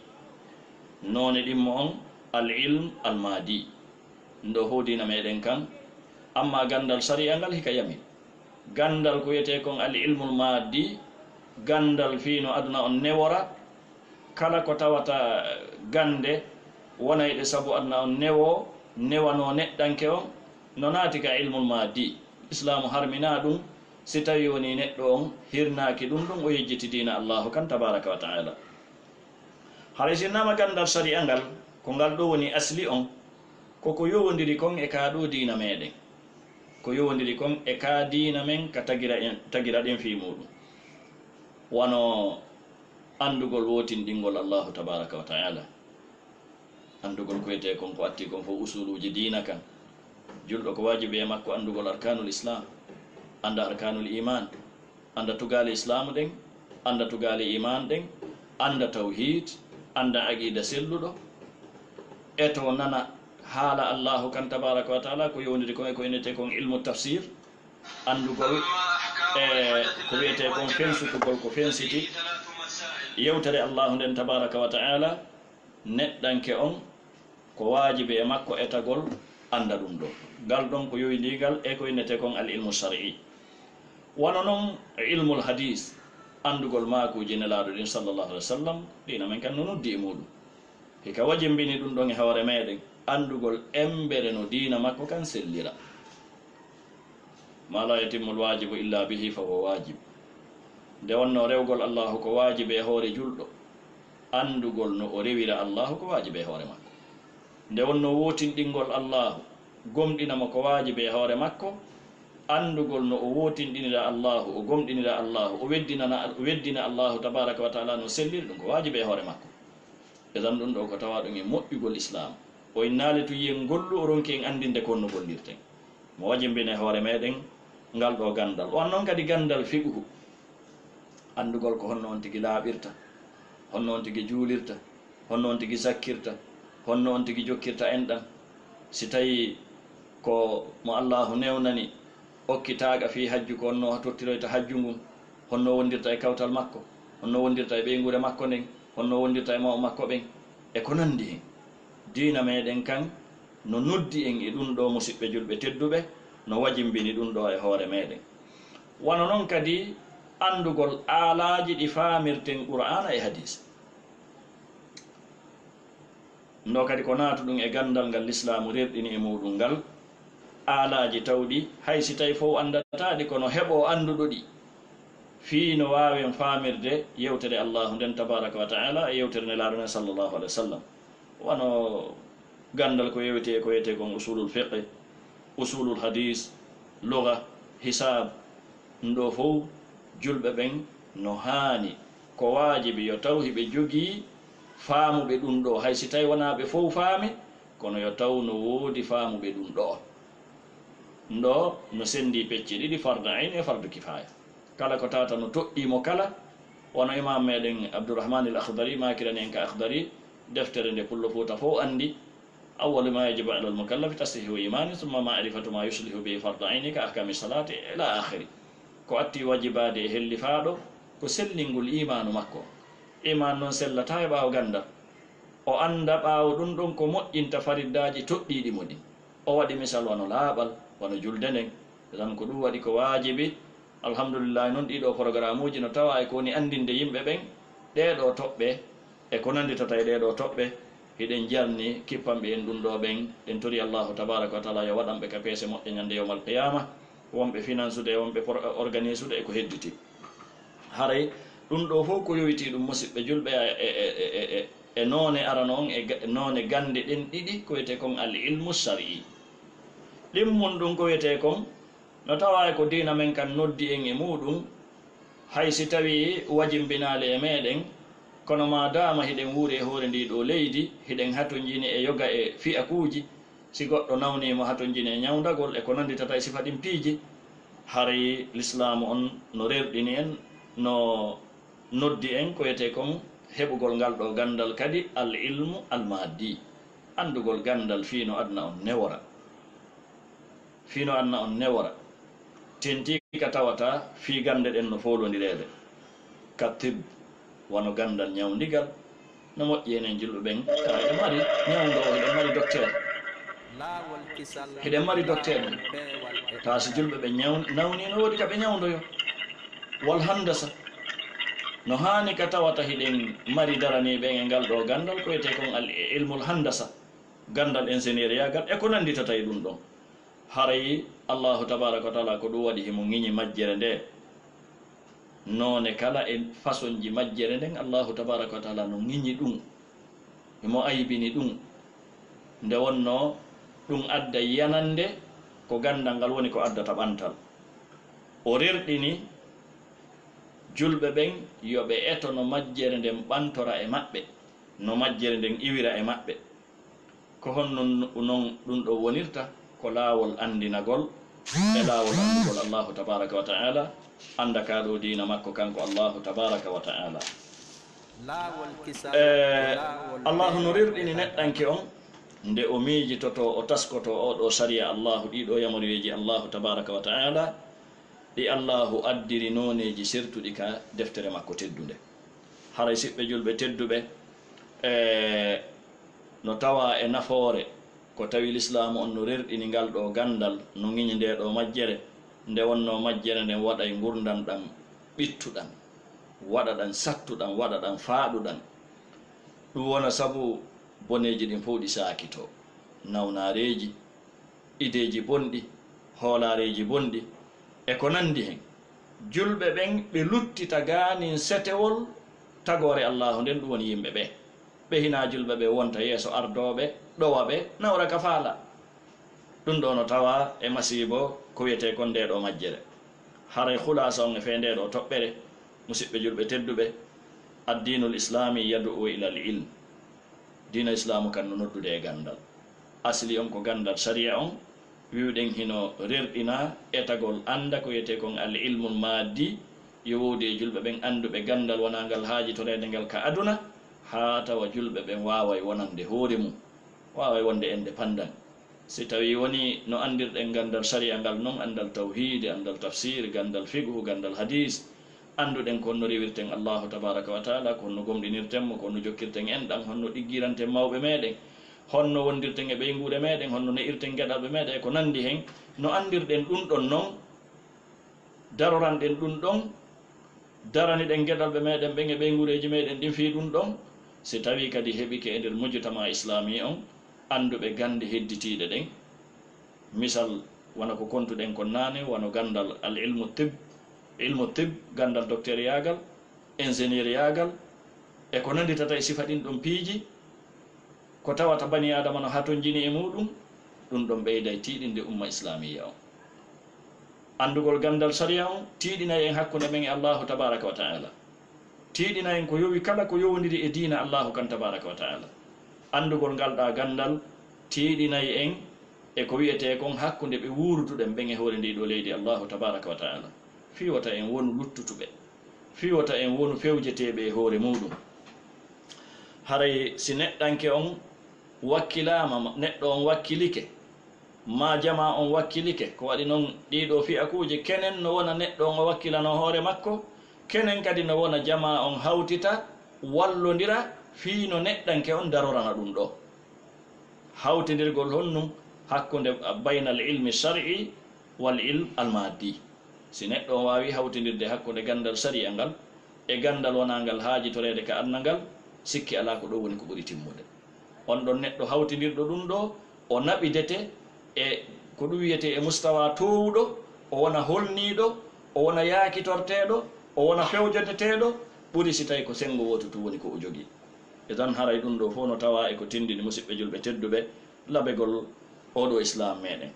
noone ɗimmo on al ilm al maadi. Ndo fow diina meɗen kan, amma ganndal sariya ngal hika yami. Ganndal ko wi'etee kon al ilmul maadi, ganndal fii no aduna on newora, kala ko tawata gannde wonayɗe sabu aduna on newoo, newanoo neɗɗanke on, no naati ka ilmul maadi. Islaamu harminaa ɗum, si tawii wonii neɗɗo on hirnaaki ɗum, ɗum o yejjiti diina Allaahu kan tabaaraka wa taala. Haray si innaama ganndal sariya ngal, ko ngal ɗoo woni asli on, ko ko yowondiri kon e kaa ɗoo diina meɗen. Ko yowondiri kon e kaa diina men ka tagira en, tagira ɗen fii muuɗum. Wano anndugol wootinɗingol Allaahu tabaaraka wa taala. Anndugol ko wi'etee kon ko attii kon fow usuluuji diina kan. Julɗo ko waajibi e makko anndugol arkaanul Islaam, annda arkaanul iimaan, Annda tugaale Islaamu ɗen, annda tugaale iimaan ɗen, annda tawhiid, annda aqiida selluɗo. E to nana haala Allaahu kan tabaaraka wa taala, ko yowndiri kon e ko innetee kon ilmu tafsiir, anndugol e ko wiyetee kon fensitugol ko fensiti yewtere Allaahu nden tabaaraka wa taala, neɗɗanke on ko waajibi e makko etagol annda ɗum ɗoo. Ngal ɗon ko yoyndiingal e ko innetee kon al ilmu shar'i. Wano non ilmul hadiis, anndugol maakuuji Nelaaɗo ɗin sallallahu alaihi wa sallam, diina men kan no noddi e muuɗum. Hika wajimbini ɗum ɗon e hoore meɗen, anndugol embere no diina makko kan sellira. Ma la yatimmul waajibu illa bihi fa huwa waajib. Nde wonno rewgol Allaahu ko waajibi e hoore julɗo, anndugol no o rewira Allaahu ko waajibi e hoore makko. Nde wonno wootinɗingol Allaahu, gomɗina mo ko waajibi e hoore makko, anndugol no o wootinɗinira Allaahu, o gomɗinira Allaahu, o weddinana, o weddina Allaahu tabaaraka wa taala no selliri, ɗum ko waajibi e hoore makko. Idan ɗum ɗoo ko tawaa ɗum e moƴƴugol Islaam. O innaali tun yen gollu, o ronki en anndinde ko honno gollirten. Mo wajimbini e hoore meɗen ngal ɗoo ganndal. On non kadi ganndal fiqhu. Anndugol ko honno on tigi laaɓirta, honno on tigi juulirta, honno on tigi zakkirta, honno on tigi jokkirta enɗan. Si tawii ko mo Allaahu newnani okkitaaga fii hajju, ko honno o tottiroyta hajju ngun, honno wondirta e kawtal makko, honno wondirta e ɓeynguure makko nden, honno wondirta e mawɓe makko ɓen, e ko nanndi hen. Diina meɗen kan no noddi en e ɗum ɗoo, musiɓɓe julɓe tedduɓe, no wajimbini ɗum ɗoo e hoore meɗen. Wano non kadi anndugol aalaaji ɗi faamirten Qur'aana e Hadiis. Ndo kadi ko naatuɗum e ganndal ngal Lislaamu rerɗini e muuɗum ngal, aalaaji tawɗi, hay si tawi fow anndataa ɗi, kono heɓoo annduɗo ɗi, fii no waawen faamirde yewtere Allaahu nden tabaaraka wa ta'aala e yewtere Nelaaɗo men sallallahu alaihi wa sallam. Wano ganndal ko yewetee, ko wiyetee kon usulul fiqh, usulul hadiis, lugha, hisaab, ɗum ɗoo fow julɓe ɓen no haani, ko waajibi yo taw hiɓe jogii faamuɓe ɗum ɗoo, hay si tawi wonaa ɓe fow faami, kono yo taw no woodi faamuɓe ɗum ɗoo. Ɗum ɗoo no senndii pecce ɗiɗi, fardu ayn e fardu kifaaya. Kala ko tawata no toɗɗii mo kala, wano imaam meɗen Abdurrahman al Akhdari maakirani en ka Akhdari, deftere nde pullo Fuuta fow anndi, "Awwalu ma yajibu ala al mukallafi tashihu imani, summa ma'rifatu ma yuslihu bihi farda ayni ka ahkami salati ila akhiri." Ko atti wajibaade e hellifaaɗo ko sellingol imaanu makko. Imaan non sellataa e ɓaawo ganndal. O annda ɓaawo ɗum ɗon ko moƴƴinta fariddaaji toɗɗiiɗi mo ɗin. O waɗi misal wano laaɓal, wano julde nden. Tan ko ɗum waɗi ko waajibi. Alhamdulillahi, non ɗii ɗoo programuuji no tawa e ko woni anndinde yimɓe ɓen ɗee ɗoo toɓɓe e ko nannditata e ɗee ɗoo toɓɓe. Hiɗen jarni kippanɓe en ɗum ɗoo ɓen. Ɗen tori Allahu tabaaraka wa taala yo waɗan ɓe ka peese moƴƴe ñande yawmal qiyaama, wonɓe finansude e wonɓe por-, organisude e ko hedditi. Haray ɗum ɗoo fow ko yowitii ɗum, musiɓɓe julɓe, e, e, e, e, e, e noone arano on e ga-, noone gannde ɗen ɗiɗi ko wiyetee kon al ilmu shar'i. Ɗimmun ɗum ko wiyetee kon no tawaa e ko diina men kan noddi en e muuɗum, hay si tawii wajimbinaali e meɗen, kono maa daama hiɗen wuuri e hoore ndii ɗoo leydi, hiɗen hatonjini e yoga e fi'akuuji, si goɗɗo nawniima hatonjini e ñawndagol e ko nannditata e sifa ɗin piiji, haray Lislaamu on no rerɗini en, no noddi en ko wiyetee kon heɓugol ngal ɗoo ganndal kadi al ilmu al maddi, anndugol ganndal fii no aduna on newora. Fii no aduna on newora. Tentii ka tawata fii gannde ɗen no foolondireede. Ka tib, wano ganndal ñawndigal, no moƴƴi enen julɓe ɓen, tawa hiɗen mari ñawndoowo, hiɗen mari docteur. Hiɗen mari docteur en. Tawa si julɓe ɓen ñaw-, nawni, no woodi ka ɓe ñawndoyo. Wal handasa. No haani ka tawata hiɗen mari daraniiɓe en e ngal ɗoo ganndal ko wiyetee kon al ilmul handasa. Ganndal ingénieur yaagal e ko nannditata e ɗum ɗon. Haray Allahu tabaaraka wa taala ko ɗum waɗi himo ŋiñi majjere nde. Noone kala e fasonji majjere nden, Allahu tabaaraka wa taala no ŋiñi ɗum, himo aybini ɗum. Nde wonno ɗum adda yanande ko ganndal ngal woni ko addata ɓantal. O rerɗini julɓe ɓen yo ɓe eto no majjere nden ɓantora e maɓɓe, no majjere nden iwira e maɓɓe. Ko honno non ɗum ɗoo wonirta? Ko laawol anndinagol e laawol anndugol Allahu tabaaraka wa ta'ala, Annda ka ɗo diina makko kanko Allahu tabaraka wa ta'ala. Laawol kisal, e, ko laawol Allahu no rerɗini neɗɗanke on nde o miijitotoo, o taskotoo oo ɗoo sariya Allahu, ɗii ɗoo yamoriyeeji Allahu tabaraka wa ta'ala, ɗi Allahu addiri nooneeji sertuɗi ka deftere makko teddunde. Haray siɓɓe julɓe tedduɓe, e, no tawa e nafoore ko tawi Lislaamu on no rerɗini ngal ɗoo ganndal, no ŋiñi ndee ɗoo majjere, nde wonnoo majjere nden waɗay ngurndan ɗan ɓittuɗan, waɗa ɗan sattuɗan, waɗa ɗan faaɗuɗan. Ɗum wona sabu boneeji ɗin fow ɗi saakitoo, nawnaareeji, ideeji bonɗi, hoolaareeji bonɗi, e ko nanndi hen. Julɓe ɓen ɓe luttita gaanin setewol tagoore Allaahu nden, ɗum woni yimɓe ɓe. Ɓe hinaa julɓe ɓe wonta yeeso ardooɓe, ɗowa ɓe, nawra ka faala. Ɗum ɗoo no tawaa e masiibo ko wiyetee kon ndee ɗoo majjere. Haray khulaasa on e fee ndee ɗoo toɓɓere, musiɓɓe julɓe tedduɓe, addiinul islaami yadu'u ilal ilm. Diina Islaamu kan no noddude e ganndal. Asli on ko ganndal sariya on, wi'uɗen hino rerɗina etagol annda ko wiyetee kon al ilmul maaddi, yo woodi e julɓe ɓen annduɓe ganndal wonaa ngal haajitoreede ngal ka aduna, haa tawa julɓe ɓen waaway wonande hoore mum, waaway wonde indépendant. Si tawii wonii no anndirɗen ganndal sariya ngal non, anndal tawhiidi, anndal tafsiir, ganndal fiqhu, ganndal hadiis, annduɗen ko honno rewirten Allaahu tabaaraka wa taala, ko honno gomɗinirten mo, ko honno jokkirten enɗan, honno ɗiggiranten mawɓe meɗen, honno wondirten e ɓeynguure meɗen, honno ne'irten geɗalɓe meɗen e ko nanndi hen. No anndirɗen ɗun ɗon non, daroranɗen ɗun ɗon, daraniɗen geɗalɓe meɗen ɓen e ɓeynguureeji meɗen ɗin fii ɗun ɗon, si tawii kadi heɓike e nder mujtama islaami on annduɓe gannde hedditiiɗe ɗen, misal, wano ko kontuɗen kon naane, wano ganndal al ilmu tib, ilmu tib, ganndal dokteriyaagal, ingénieuriyaagal, e ko nannditata e sifa ɗin ɗon piiji, ko tawata banii Aadama no hatonjini e muuɗum, ɗum ɗon ɓeyday tiiɗinde umma islaamiyya on. Anndugol ganndal sariya on tiiɗinay en hakkunde men e Allaahu tabaaraka wa taala. Tiiɗinay en ko yowi kala ko yowondiri e diina Allaahu kan tabaaraka wa taala. Anndugol ngal ɗaa ganndal tiiɗinay en e ko wi'etee kon hakkunde ɓe wuuruduɗen ɓen e hoore ndii ɗoo leydi Allaahu tabaaraka wa taala. Fii wota en wonu luttutuɓe. Fii wota en wonu fewjeteeɓe e hoore muuɗum. Haray si neɗɗanke on wakkilaama, ma-, neɗɗo on wakkilike, maa jamaa on wakkilike, ko waɗi non ɗii ɗoo fi'akuuji, kenen no wona neɗɗo on o wakkilanoo hoore makko, kenen kadi no wona jamaa on hawtita, wallondira fii no neɗɗanke on darorana ɗum ɗoo. Hawtindirgol honɗum hakkunde baynal ilmi shar'i wal ilm al maddi? Si neɗɗo on waawii hawtindirde hakkunde ganndal sariya ngal e ganndal wonaa ngal haajitoreede ka aduna ngal, sikki alaa ko ɗoo woni ko ɓuri timmude. On ɗon neɗɗo hawtindirɗo ɗum ɗoo, o naɓidete e ko ɗum wiyetee e mustawa toowuɗo, o wona holniiɗo, o wona yaakitorteeɗo, o wona fewjodeteeɗo, ɓuri si tawii ko senngo wooto tun woni ko o jogii. Idan haray ɗum ɗoo fow no tawaa e ko tinndini musiɓɓe julɓe tedduɓe labegol oo ɗoo Islaam meɗen.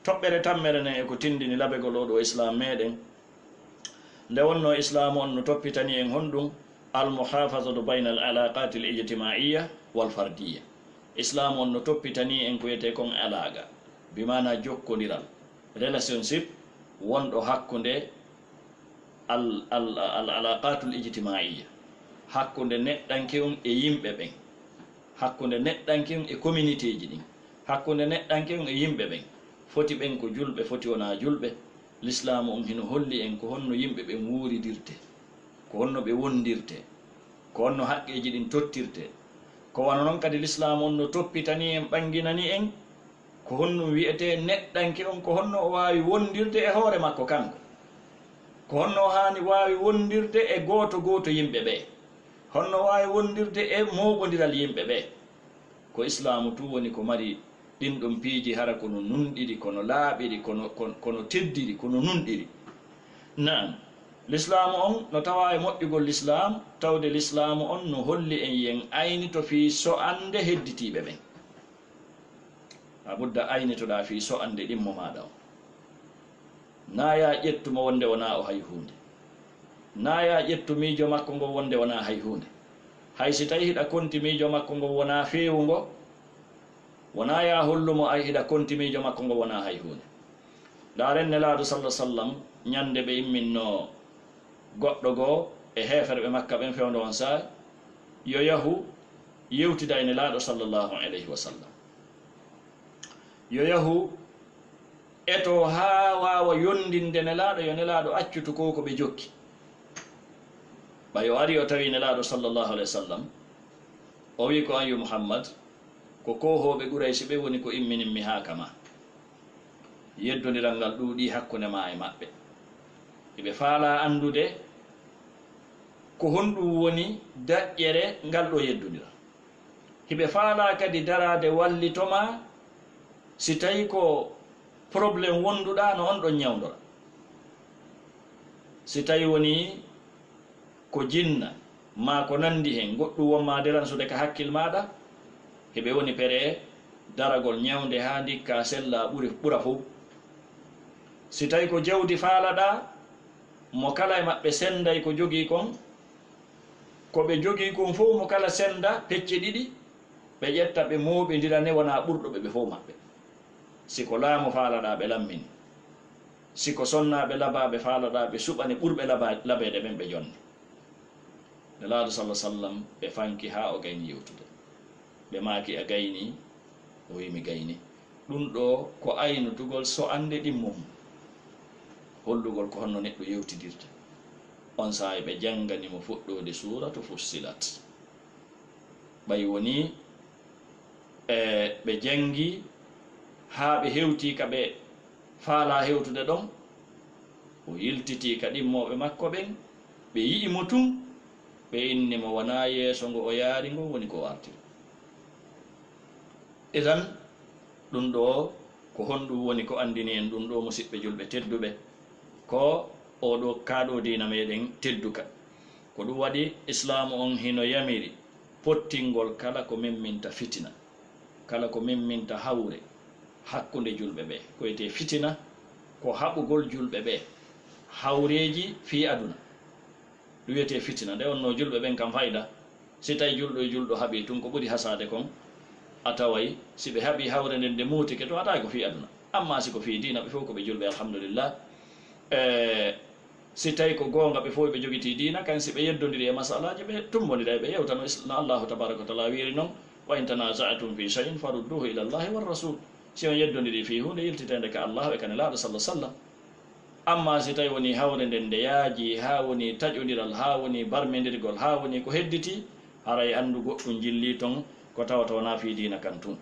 Toɓɓere tammere nden e ko tinndini labegol oo ɗoo Islaam meɗen, nde wonnoo Islaamu on no toppitani en honɗum? Al muhafazatu bayna al alaqati al ijtimaiya wal fardiya. Islaamu on no toppitani en ko wiyetee kon alaaqa, bi maanaa jokkondiral, relationship, wonɗo hakkunde al, al, al alaqatul ijtimaiya, hakkunde neɗɗanke on e yimɓe ɓen, hakkunde neɗɗanke on e communautéji ɗin, hakkunde neɗɗanke on e yimɓe ɓen, foti ɓen ko julɓe, foti wonaa julɓe. Lislaamu on hino holli en ko honno yimɓe ɓen wuuridirtee, ko honno ɓe wondirtee, ko honno haqqeeji ɗin tottirtee. Ko wano non kadi Lislaamu on no toppitani en, ɓanginani en ko honɗum wi'etee neɗɗanke on, ko honno o waawi wondirde e hoore makko kanko, ko honno o haani waawi wondirde e gooto gooto yimɓe ɓee, honno o waawi wondirde e mooɓondiral yimɓe ɓee. Ko Islaamu tun woni ko mari ɗin ɗon piiji, hara ko no nunɗiri, ko no laaɓiri, ko no, ko, ko no teddiri, ko no nunɗiri. Naam, Lislaamu on no tawaa e moƴƴugol Lislaam, tawde Lislaamu on no holli en yen aynito fii so'ande hedditiiɓe ɓen. Laa budda aynitoɗaa fii so'ande ɗimmo maaɗa on. Naa yaa ƴettu mo wonde wonaa o hay huunde. Naa yaa ƴettu miijo makko ngon wonde wonaa hay huunde. Hay si tawii hiɗa konti miijo makko ngon wonaa feewungo, wonaa yaa hollu mo ay hiɗa konti miijo makko ngon wonaa hay huunde. Ndaaren Nelaaɗo salla sallam, ñande ɓe imminno goɗɗo goo e heeferɓe Makka ɓen fewndo on saay, yo yahu yewtida e Nelaaɗo sallallahu alayhi wa sallam. Yo yahu eto haa waawa yondinde Nelaaɗo, yo Nelaaɗo accu to ko ko ɓe jokki. Ɓay o ari o tawi Nelaaɗo sallallahu alayhi wa sallam, o wi'i ko an yo Muhammad, ko koohooɓe Quraysi ɓe woni ko imminimmi haa kama. Yeddondiral ngal ɗuuɗii hakkunde maa e maɓɓe. Hiɓe faalaa anndude ko honɗum woni daƴƴere ngal ɗoo yeddondiral. Hiɓe faalaa kadi daraade wallito maa si tawi ko problème wonduɗaa no on ɗon ñawndora. Si tawi woni ko jinna maa ko nandi hen, goɗɗum won maa deransude ka hakkil maaɗa, hiɓe woni pere daragol ñawnde haa ndikka sella ɓuri, ɓura fow. Si tawi ko jawdi faalaɗaa, mo kala e maɓɓe senday ko jogii kon, ko ɓe jogii kon fow mo kala senda pecce ɗiɗi, ɓe ƴetta ɓe mooɓindira ne wona ɓurɗo ɓe ɓe fow maɓɓe. Si ko laamu faalaɗaa ɓe lammin, si ko sonnaaɓe labaaɓe faalaɗaa ɓe suɓani ɓurɓe laba-, labeede ɓen ɓe jonni. Nelaaɗo sallallahu sallam ɓe fanki haa o gayni yewtude. Ɓe maaki a gayni? O wi'i mi gayni. Ɗum ɗoo ko aynutugol so annde ɗimmo mum. Hollugol ko honno neɗɗo yewtidirta. On saa'i ɓe janngani mo fuɗɗoode suuratu Fussilat. Ɓay wonii e ɓe janngi haa ɓe hewtii ka ɓe faalaa hewtude ɗon, o yiltitii ka ɗimmooɓe makko ɓen, ɓe yi'i mo tun, ɓe inni mo wonaa yeeso ngo o yaari ngon woni ko o artiri. Idan, ɗum ɗoo ko honɗum woni ko anndini en ɗum ɗoo, musiɓɓe julɓe tedduɓe? Ko oo ɗoo, kaa ɗoo diina meɗen tedduka. Ko ɗum waɗi Islaamu on hino yamiri pottingol kala ko memminta fitina, kala ko memminta hawre hakkunde julɓe ɓe. Ko wiyetee fitina, ko haɓugol julɓe ɓe hawreeji fii aduna. Ɗum wiyetee fitina. Nde wonnoo julɓe ɓen kam fayda, si tawi julɗo e julɗo haɓii tun, ko ɓuri hasaade kon, a taway si ɓe haɓii hawre nden nde muutike, to a taway ko fii aduna. Amma si ko fii diina, ɓe fow ko ɓe julɓe, alhamdulillah. E, si tawi ko goonga, ɓe fow ɓe jogitii diina, kan si ɓe yeddondiri e masalaaji, ɓe tumbondira, ɓe yewta no is-, no Allahu tabaraka wa taala wiiri non, "Wa in tanaza'tum fi shay'in farudduhu ila Allahi war rasul." Si on yeddondiri fii huunde, yiltiteende ka Allahu e ka Nelaaɗo sallallahu sallam. Amma si tawi wonii hawre nden nde yaajii, haa wonii taƴondiral, haa wonii barmendirgol, haa wonii ko hedditii, haray anndu goɗɗum jillii ton ko tawata wonaa fii diina kan tun.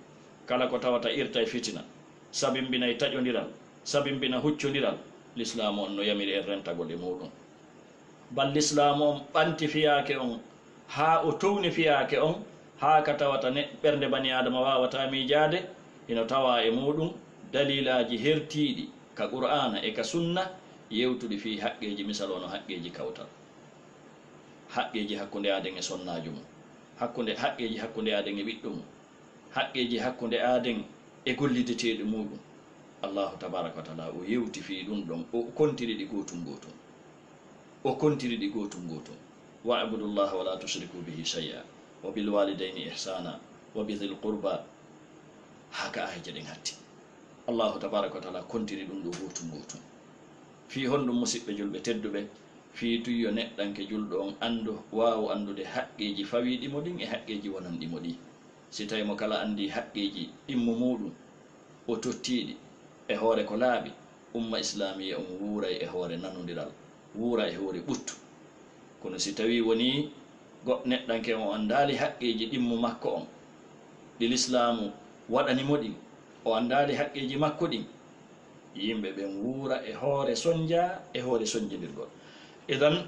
Kala ko tawata irtay fitina, sabimbinay taƴondiral, sabimbina huccondiral, Lislaamu on no yamiri en rentagol e muuɗum. Bal Lislaamu on ɓanti fiyaake on, haa o towni fiyaake on, haa ka tawata ne-, ɓernde bani Aadama waawataa miijaade, hino tawaa e muuɗum daliilaaji hertiiɗi ka Qur'aana e ka Sunna, yewtuɗi fii haqqeeji, misal wano haqqeeji kawtal, haqqeeji hakkunde aaden e sonnaajo mum, hakkunde, haqqeeji hakkunde aaden e ɓiɗɗo mum, haqqeeji hakkunde aaden e gollideteeɗo muuɗum. Allahu tabaraka wa taala o yewti fii ɗum ɗon, o kontiri ɗi gootum gootum. O kontiri ɗi gootum gootum. "Wa'budu llaha wa la tushriku bihi shay'a, wa bil walidayni ihsana, wa bi dhil qurba." Haa ka aayeeje ɗen hatti. Allahu tabaraka wa taala kontiri ɗum ɗo gootum gootum. Fii honɗum, musiɓɓe julɓe tedduɓe? Fii tun yo neɗɗanke julɗo on anndu, waawu anndude haqqeeji fawiiɗi mo ɗin e haqqeeji wonanɗi mo ɗin. Si tawi mo kala anndii haqqeeji ɗimmo muuɗum, o tottiiɗi e hoore ko laaɓi, umma islaamiya on wuuray e hoore nanondiral, wuura e hoore ɓuttu. Kono si tawii wonii go-, neɗɗanke on anndaali haqqeeji ɗimmo makko on, ɗi Lislaamu waɗani mo ɗin, o anndaali haqqeeji makko ɗin, yimɓe ɓen wuura e hoore sonjaa, e hoore sonjindirgol. Idan,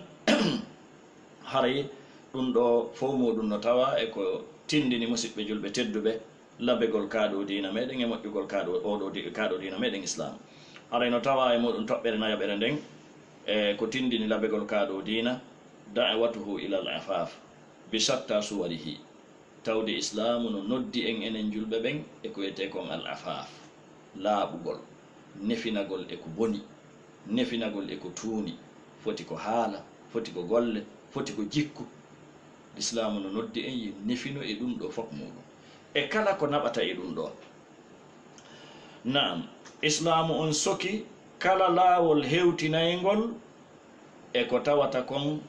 haray ɗum ɗoo fow muuɗum no tawaa e ko tindini musiɓɓe julɓe tedduɓe labegol kaa ɗoo diina meɗen e moƴƴugol kaa ɗoo, oo ɗoo di-, kaa ɗoo diina meɗen Islaam. Haray no tawaa e muuɗum toɓɓere nayaɓere nden, e ko tindini labegol kaa ɗoo diina, da'watuhu ilal afaaf bi shatta suwarihi. Tawde Islaamu no noddi en enen julɓe ɓen e ko wiyetee kon al afaaf, laaɓugol, nefinagol e ko boni, nefinagol e ko tuuni, foti ko haala, foti ko golle, foti ko jikku. Lislaamu no noddi en yo nefino e ɗum ɗoo fof muuɗum, e kala ko naɓata e ɗum ɗoo. Naam, Islaamu on soki Kala laawol hewtinayngol e ko tawata kon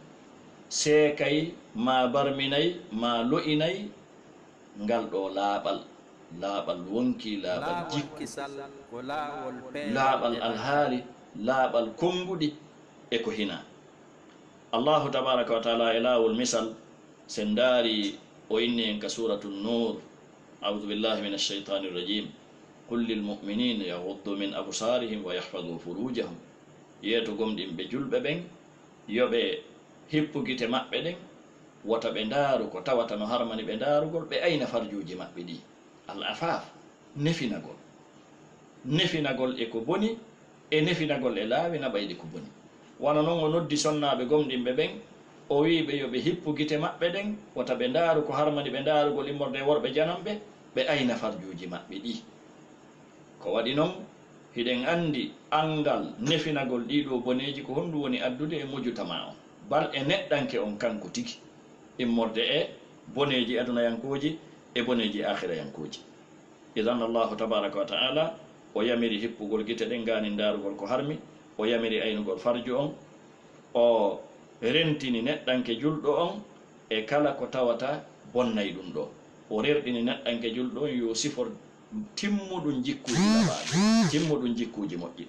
seekay, maa barminay, maa lo'inay ngal ɗoo laaɓal, laaɓal wonkii, laaɓal jikku, laaɓal alhaali, laaɓal konnguɗi e ko hinaa. Allaahu tabaaraka wa taala e laawol misal, si en ndaarii o inni en ka Suuratu Nuur, أعوذ بالله من الشيطان الرجيم. قل للمؤمنين يغضوا من أبصارهم ويحفظوا فروجهم. Yeeto gomɗinɓe julɓe ɓen, yo ɓe hippu gite maɓɓe ɗen, wota ɓe ndaaru ko tawata no harmani ɓe ndaarugol, ɓe ayna farjuuji maɓɓe ɗi. Al afaaf, nefinagol. Nefinagol e ko boni, e nefinagol e laawi naɓayɗi ko boni. Wano non o noddi sonnaaɓe gomɗinɓe ɓen, o wi'i ɓe yo ɓe hippu gite maɓɓe ɗen, wota ɓe ndaaru ko harmani ɓe ndaarugol immorde e worɓe jananɓe, ɓe ayna farjuuji maɓɓe ɗi. Ko waɗi non, hiɗen anndi anngal nefinagol ɗii ɗoo boneeji ko honɗum woni addude e mujutamaa on, bal e neɗɗanke on kanko tigi, immorde e boneeji adunayankooji e boneeji aakhirayankooji. Idan, Allaahu tabaaraka wa ta'aala o yamiri hippugol gite ɗen gaanin ndaarugol ko harmi, o yamiri aynugol farju on, o rentini neɗɗanke julɗo on e kala ko tawata bonnay ɗum ɗoo. O rerɗini neɗɗanke julɗo on yo sifor timmuɗum jikkuuji labaaɗi, timmuɗum jikkuuji moƴƴi.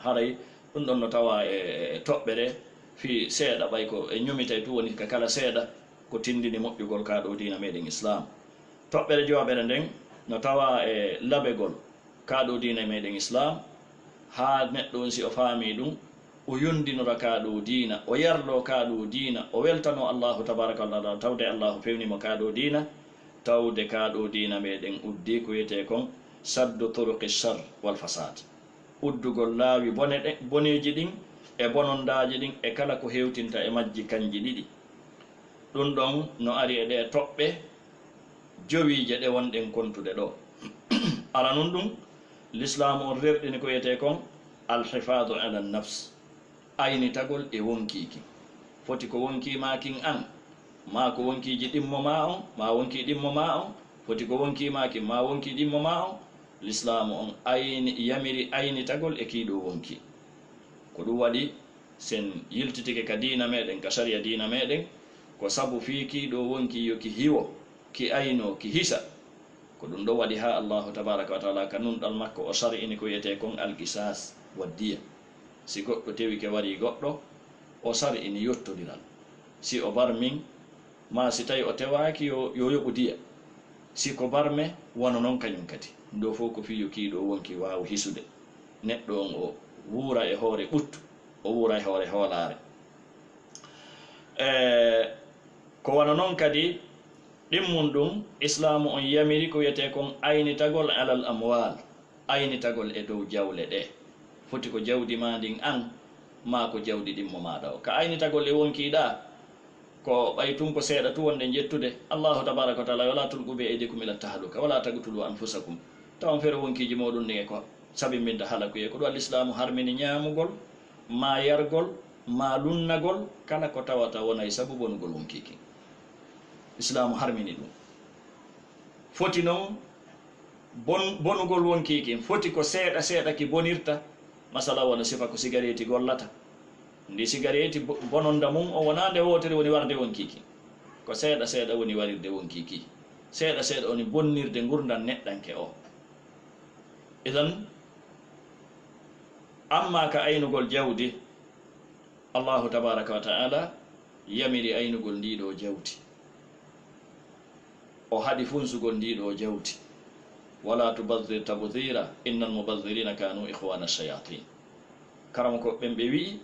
Haray ɗum ɗon no tawa e, e, e toɓɓere fii seeɗa, ɓay ko e ñomitay tun woni ka kala seeɗa ko tindini moƴƴugol kaa ɗoo diina meɗen Islaam. Toɓɓere jowaɓere nden no tawa e labegol kaa ɗoo diina meɗen Islaam, haa neɗɗo on si o faamii ɗum, o yondinora kaa ɗoo diina, o yarloo kaa ɗoo diina, o weltanoo Allaahu tabaaraka wa ta'aala, tawde Allaahu fewni mo kaa ɗoo diina, tawde kaa ɗoo diina meɗen uddii ko wiyetee kon saddu turuqi shar wal fasaad. Uddugol laawi bone ɗe, boneeji ɗin e bonondaaji ɗin e kala ko hewtinta e majji kanji ɗiɗi. Ɗum ɗon no ari e ɗee toɓɓe jowiije ɗe wonɗen kontude ɗoo. Aranun ɗum, Lislaamu on rerɗini ko wiyetee kon alhifaadu ala nafs, aynitagol e wonkii kin. Foti ko wonkii maa kin an, maa ko wonkiiji ɗimmo maa on, maa wonkii ɗimmo maa on, foti ko wonkii maa kin, maa wonkii ɗimmo maa on. Lislaamu on ayni, yamiri aynitagol e kii ɗoo wonkii. Ko ɗum waɗi, si en yiltitike ka diina meɗen, ka sariya diina meɗen, ko sabu fii kii ɗoo wonkii yo ki hiwo, ki ayno, ki hisa. Ko ɗum ɗoo waɗi haa Allaahu tabaaraka wa ta'aala ka nunɗal makko o sari'ini ko wiyetee kon al-qisaas wa diya. Si goɗɗo tewike warii goɗɗo, o sari'ini yottondiral. Si o barmin, maa si tawi o tewaaki, yo, yo yoɓu diya. Si ko barme, wano non kañum kadi. Ɗum ɗoo fow ko fii yo kii ɗoo wonkii waawu hisude. Neɗɗo on o wuura e hoore ɓuttu, o wuura e hoore hoolaare. E, ko wano non kadi, ɗimmun ɗum, Islaamu on yamiri ko wiyetee kon aynitagol alal amwaal, aynitagol e dow jawle ɗee. Foti ko jawdi maa ndin an, maa ko jawdi ɗimmo maaɗa o. Ka aynitagol e wonkii ɗaa, ko ɓay tun ko seeɗa tun wonɗen ƴettude. Allaahu tabaaraka wa ta'aala, "Wa laa tulquu bi aydikum ila tahluka, wa laa taqtuluu anfusakum." Tawa on feere wonkiiji mooɗon ɗin e ko sabimbinta halakuyee, ko ɗum Al Islaamu harmini ñaamugol, maa yargol, maa lunnagol, kala ko tawata wonay sabu bonugol wonkii kin. Islaamu harmini ɗum. Foti non bon-, bonugol wonkii kin, foti ko seeɗa seeɗa ki bonirta. Masala wano sifa ko sigareeti gollata. Ndi sigareeti bo-, bononda mun o wonaa nde wootere woni warde wonkii kin. Ko seeɗa seeɗa woni warirde wonkii kin. Seeɗa seeɗa woni bonnirde ngurndan neɗɗanke o. Idan, amma ka aynugol jawdi, Allaahu tabaaraka wa ta'aala yamiri aynugol ndii ɗoo jawdi. O haɗi funsugol ndii ɗoo jawdi. "Wa laa tubazzir tabziira, innal mubazziriina kaanuu ikhwaana shayaatiin." Karamokooɓe ɓen ɓe wi'i,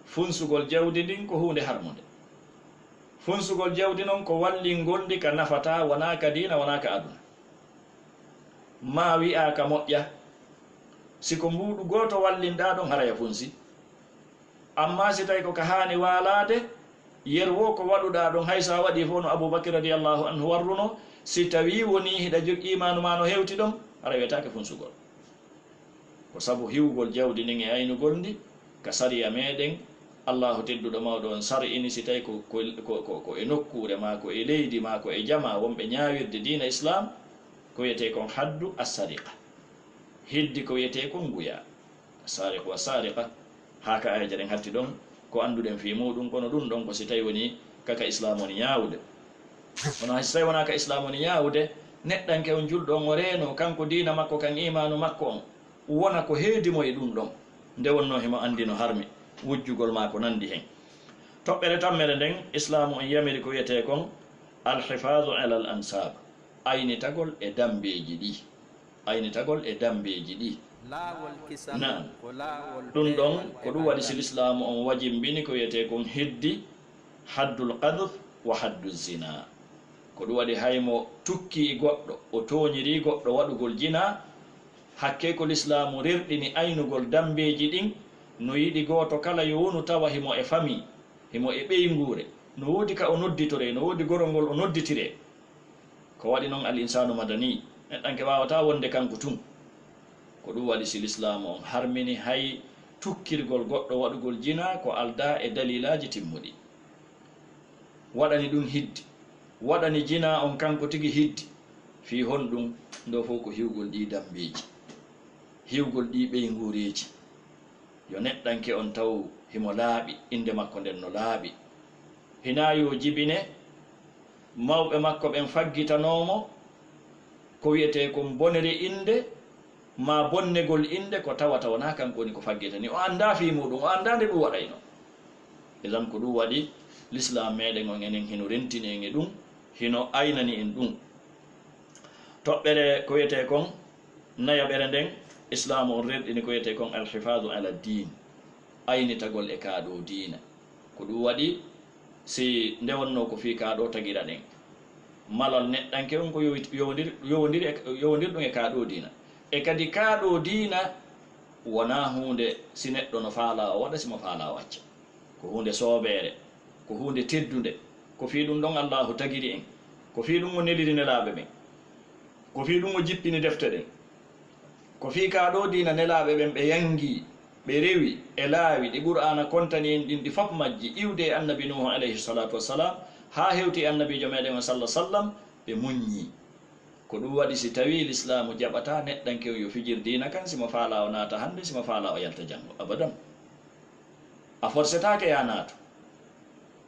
funsugol jawdi ndin ko huunde harmunde. Funsugol jawdi non ko wallingol ndi ka nafataa, wonaa ka diina, wonaa ka aduna. Maa wi'aa ka moƴƴa. Si ko mbuuɗu gooto wallinɗaa ɗon, haray a funsi. Ammaa si tawii ko ka haani waalaade, yer woo ko waɗuɗaa ɗon, hay so a waɗii fof no Abuu Bakr radiyallaahu anhu warrunoo, si tawii wonii hiɗa jogii iimaanu maa no hewti ɗon, haray wiyetaake funsugol. Ko sabu hiwgol jawdi ndin e aynugol ndi, ka sariya meɗen, Allaahu tedduɗo mawɗo on sar'ini, si tawii ko, ko, ko, ko, ko e nokkuure maa, ko e leydi maa, ko e jamaa wonɓe ñaawirde diina Islaam, ko wiyetee kon haddu as-sariqa. Hiddi ko wiyetee kon nguyaa. Sariqu wa sariqa, haa ka aayeje ɗen hatti ɗon, ko annduɗen fii muuɗum, kono ɗum ɗon ko si tawi woni ka ka Islaam woni ñaawude. Kono hay si tawi wonaa ka Islaam woni ñaawude, neɗɗanke on julɗo on o reenoo, kanko diina makko kan, iimaanu makko on, wona ko heedi mo e ɗum ɗon, nde wonnoo himo anndi no harmi, wujjugol maa ko nanndi hen. Toɓɓere tammere nden, Islaamu on yamiri ko wiyetee kon alhifaadu alal ansaab, aynitagol e dammbeeji ɗi. Aynitagol e dammbeeji ɗi. Laawol kisal Naam. Ko laawol Ɗum ɗon, peewal ko e ɗum waɗi si Alla. Lislaamu on wajimbini ko wiyetee kon hiddi, haddul qadf wa haddu zina. Ko ɗum waɗi hay mo tukkii goɗɗo, o tooñirii goɗɗo waɗugol jinaa, hakkee ko Lislaamu rerɗini aynugol dammbeeji ɗin, no yiɗi gooto kala yo wonu tawa himo e famii, himo e ɓeynguure, no woodi ka o nodditoree, no woodi gorol ngol o nodditiree. Ko waɗi non al insaanu madani, neɗɗanke waawataa wonde kanko tun. Ko ɗum waɗi si Lislaamu on harmini hay tukkirgol goɗɗo waɗugol jinaa ko aldaa e daliilaaji timmuɗi. Waɗani ɗum hiddi, waɗani jinaa on kanko tigi hiddi. Fii honɗum? Ndo fow ko hiwgol ɗii dammbeeji, hiwgol ɗii ɓeynguureeji. Yo neɗɗanke on taw himo laaɓi, innde makko nden no laaɓi. Hinaa yo jibine mawɓe makko ɓen faggitanoo mo ko wiyetee kon bonere innde, maa bonnegol innde, ko tawata wonaa kanko woni ko faggitanii. O anndaa fii muuɗum, o anndaa nde ɗum waɗaynoo. Idan ko ɗum waɗi Lislaam meɗen on enen hino rentini en e ɗum, hino aynani en ɗum. Toɓɓere ko wiyetee kon nayaɓere nden, Islaamu on rerɗini ko wiyetee kon alhifaadu ala diin, aynitagol e kaa ɗoo diina. Ko ɗum waɗi si nde wonnoo ko fii kaa ɗoo tagira ɗen. Malal neɗɗanke on ko yowit-, yowondir-, yowondir-, yowondirɗum e kaa ɗoo diina. E kadi kaa ɗoo diina wonaa huunde si neɗɗo no faalaa o waɗa, si mo faalaa o acca. Ko huunde soobeere, ko huunde teddunde. Ko fii ɗum ɗon Allaahu tagiri en. Ko fii ɗum o neliri nelaaɓe ɓen. Ko fii ɗum o jippini defte ɗen. Ko fii kaa ɗoo diina nelaaɓe ɓen ɓe yangii, ɓe rewi e laawi ɗi Qur'aana kontani en ɗin, ɗi fof majji iwde e Annabi Nuuhu alayhi salaatu wassalaam, haa hewti e Annabiijo meɗen on salla sallam, ɓe muññii. Ko ɗum waɗi si tawii Lislaamu jaɓataa neɗɗanke on yo fijir diina kan, si mo faalaa o naata hannde, si mo faalaa o yalta janngo. Abadan. A forsetaake yaa naatu.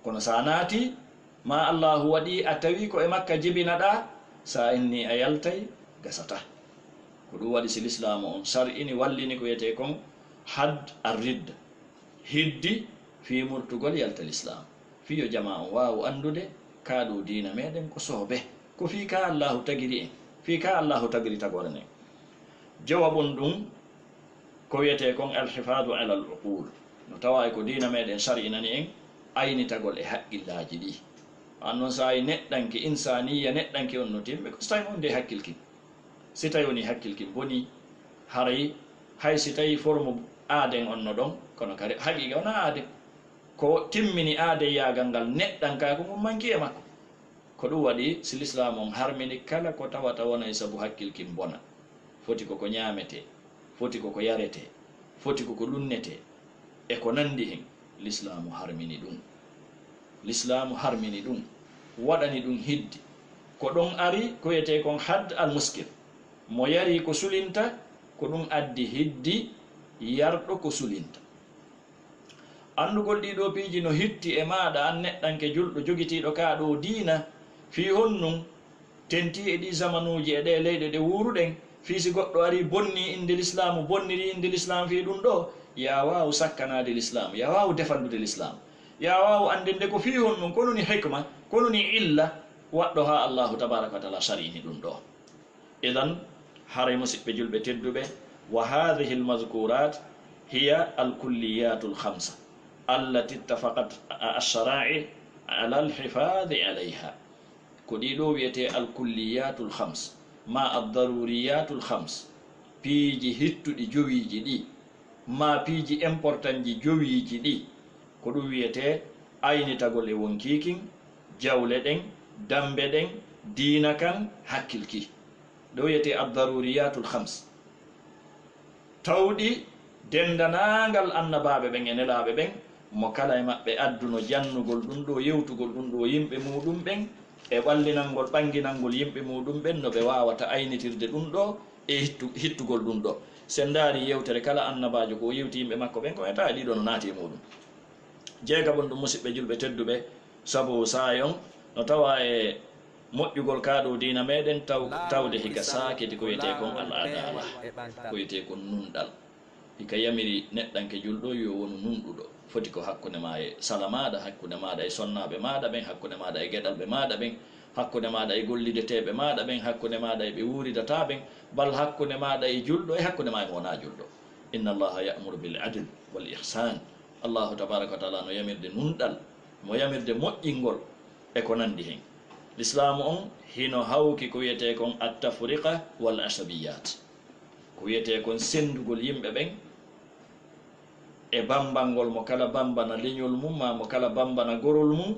Kono si a naatii, maa Allaahu waɗii a tawii ko e makka jibinaɗaa, si a innii a yaltay, gasataa. Ko ɗum waɗi si Lislaamu on sar'ini, wallini ko wiyetee kon hadd ar-ridda, hiddi fii murtugol yalta Lislaam, fii yo jamaa on waawu anndude kaa ɗoo diina meɗen ko soobe, ko fii kaa Allaahu tagiri en, fii kaa Allaahu tagiri tagoore nden. Jowabun ɗum ko wiyetee kon alhifaadu alal uquul. No tawaa e ko diina meɗen sar'inani en aynitagol e haqqillaaji ɗi. An non saa'i neɗɗanke, insaaniya neɗɗanke on no timmi, ko so tawi on de hakkil kin. Si tawi woni hakkil kin boni, haray hay si tawi formu aaden on no ɗon, kono kadi haqiiqa wonaa aaden. Ko timmini aadeyaagal ngal neɗɗankaaku ngun manki e makko. Ko ɗum waɗi si Lislaamu on harmini kala ko tawata wonay sabu hakkil kin bona. Foti ko ko ñaametee, foti ko ko yaretee, foti ko ko lunnetee, e ko nanndi hen. Lislaamu harmini ɗum. Lislaamu harmini ɗum, waɗani ɗum hiddi. Ko ɗon ari ko wiyetee kon hadd al muskir. Mo yari ko sulinta, ko ɗum addi hiddi yarɗo ko sulinta. Anndugol ɗii ɗoo piiji no hitti e maaɗa, an neɗɗanke julɗo jogitiiɗo kaa ɗoo diina, fii honɗum tentii e ɗii zamanuuji e ɗee leyɗe ɗe wuuruɗen, fii si goɗɗo arii bonnii innde Lislaamu, bonnirii innde Lislaam fii ɗum ɗoo, yo a waawu sakkanaade Lislaamu, yo a waawu defanndude Lislaamu, yo a waawu anndinde ko fii honɗum, ko woni hikma, ko woni illa waɗɗo haa Allaahu tabaaraka wa taala sari'ini ɗum ɗoo. Idan, haray musiɓɓe julɓe tedduɓe, wa haadihil mazkuuraat hiya al kulliyaatul khamsa allati ittafaqat ash-sharaa'i' alal hifaadhi alayha. Ko ɗii ɗoo wiyetee al kulliyaatul khams, maa ad daruriyaatul khams, piiji hittuɗi jowiiji ɗi, maa piiji importantji jowiiji ɗi. Ko ɗum wiyetee aynitagol e wonkii kin, jawle ɗen, dammbe ɗen, diina kan, hakkil ki. Ɗo wiyetee ad daruriyaatul khams. Tawɗi denndanaangal annabaaɓe ɓen e nelaaɓe ɓen, mo kala e maɓɓe adduno jannugol ɗum ɗoo, yewtugol ɗum ɗoo yimɓe muuɗum ɓen, e ɓallinangol, ɓannginangol yimɓe muuɗum ɓen no ɓe waawata aynitirde ɗum ɗoo, e hittu-, hittugol ɗum ɗo. Sen ndaari yewtere kala annabaajo ko o yewti yimɓe makko ɓen, ko etae ɗiɗo no naati e muɗum. Jeegaɓon ɗum, musiɓɓe julɓe tedduɓe, sabu saayon no tawa e moƴƴugol kaa ɗoo diina meɗen taw-, tawde hika saakiti ko wiyetee kon al adala, ko wiyetee kon nunɗal. Hika yamiri neɗɗanke julɗo yo wonu nunɗuɗo. Foti ko hakkunde maa e sala maaɗa, hakkunde maaɗa e sonnaaɓe maaɗa ɓen, hakkunde maaɗa e geɗalɓe maaɗa ɓen, hakkunde maaɗa e gollideteeɓe maaɗa ɓen, hakkunde maaɗa e ɓe wuuridataa ɓen, bal hakkunde maaɗa e julɗo e hakkunde maa e mo wonaa julɗo. Inna Allaha ya'muru bil adl wal ihsan. Allahu tabaraka wa taala no yamirde nunɗal, mo yamirde moƴƴingol e ko nanndi hen. Lislaamu on hino hawki ko wiyetee kon at-tafriqa wal asabiyat. Ko wiyetee kon senndugol yimɓe ɓen e bammbangol mo kala bammbana leñol mum, maa mo kala bammbana gorol mum,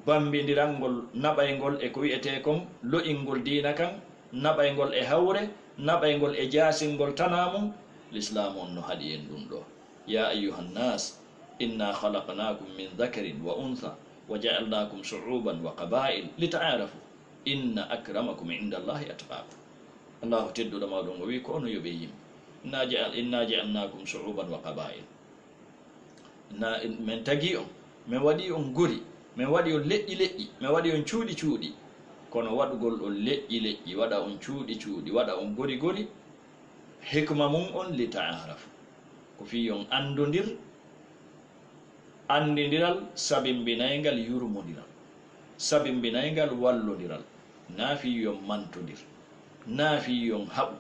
bammbindirangol naɓayngol e ko wiyetee kon lo'ingol diina kan, naɓayngol e hawre, naɓayngol e jaasingol tanaa mum. Lislaamu on no haɗi en ɗum ɗo. Ya ayyuhan nas, inna khalaqnakum min dhakarin wa untha wa ja'alnakum shu'uban wa qaba'il li ta'arafu. Inna akramakum inda Allahi atqakum. Allahu tedduɗo mawɗo on o wi, ko onon yo ɓe yimɓe. Inna ja'al-, inna ja'alnakum shu'uban wa qaba'il. Na, min tagi on, min waɗi on gori, min waɗi on leƴƴi leƴƴi, min waɗi on cuuɗi cuuɗi. Kono waɗugol on leƴƴi leƴƴi, waɗa on cuuɗi cuuɗi, waɗa on gori gori, hikma mum on li ta'arafu. Ko fii yo on anndondir, anndindiral sabimbinayngal yurmondiral, sabimbinayngal wallondiral, naa fii yo on mantondir, naa fii yo on haɓu,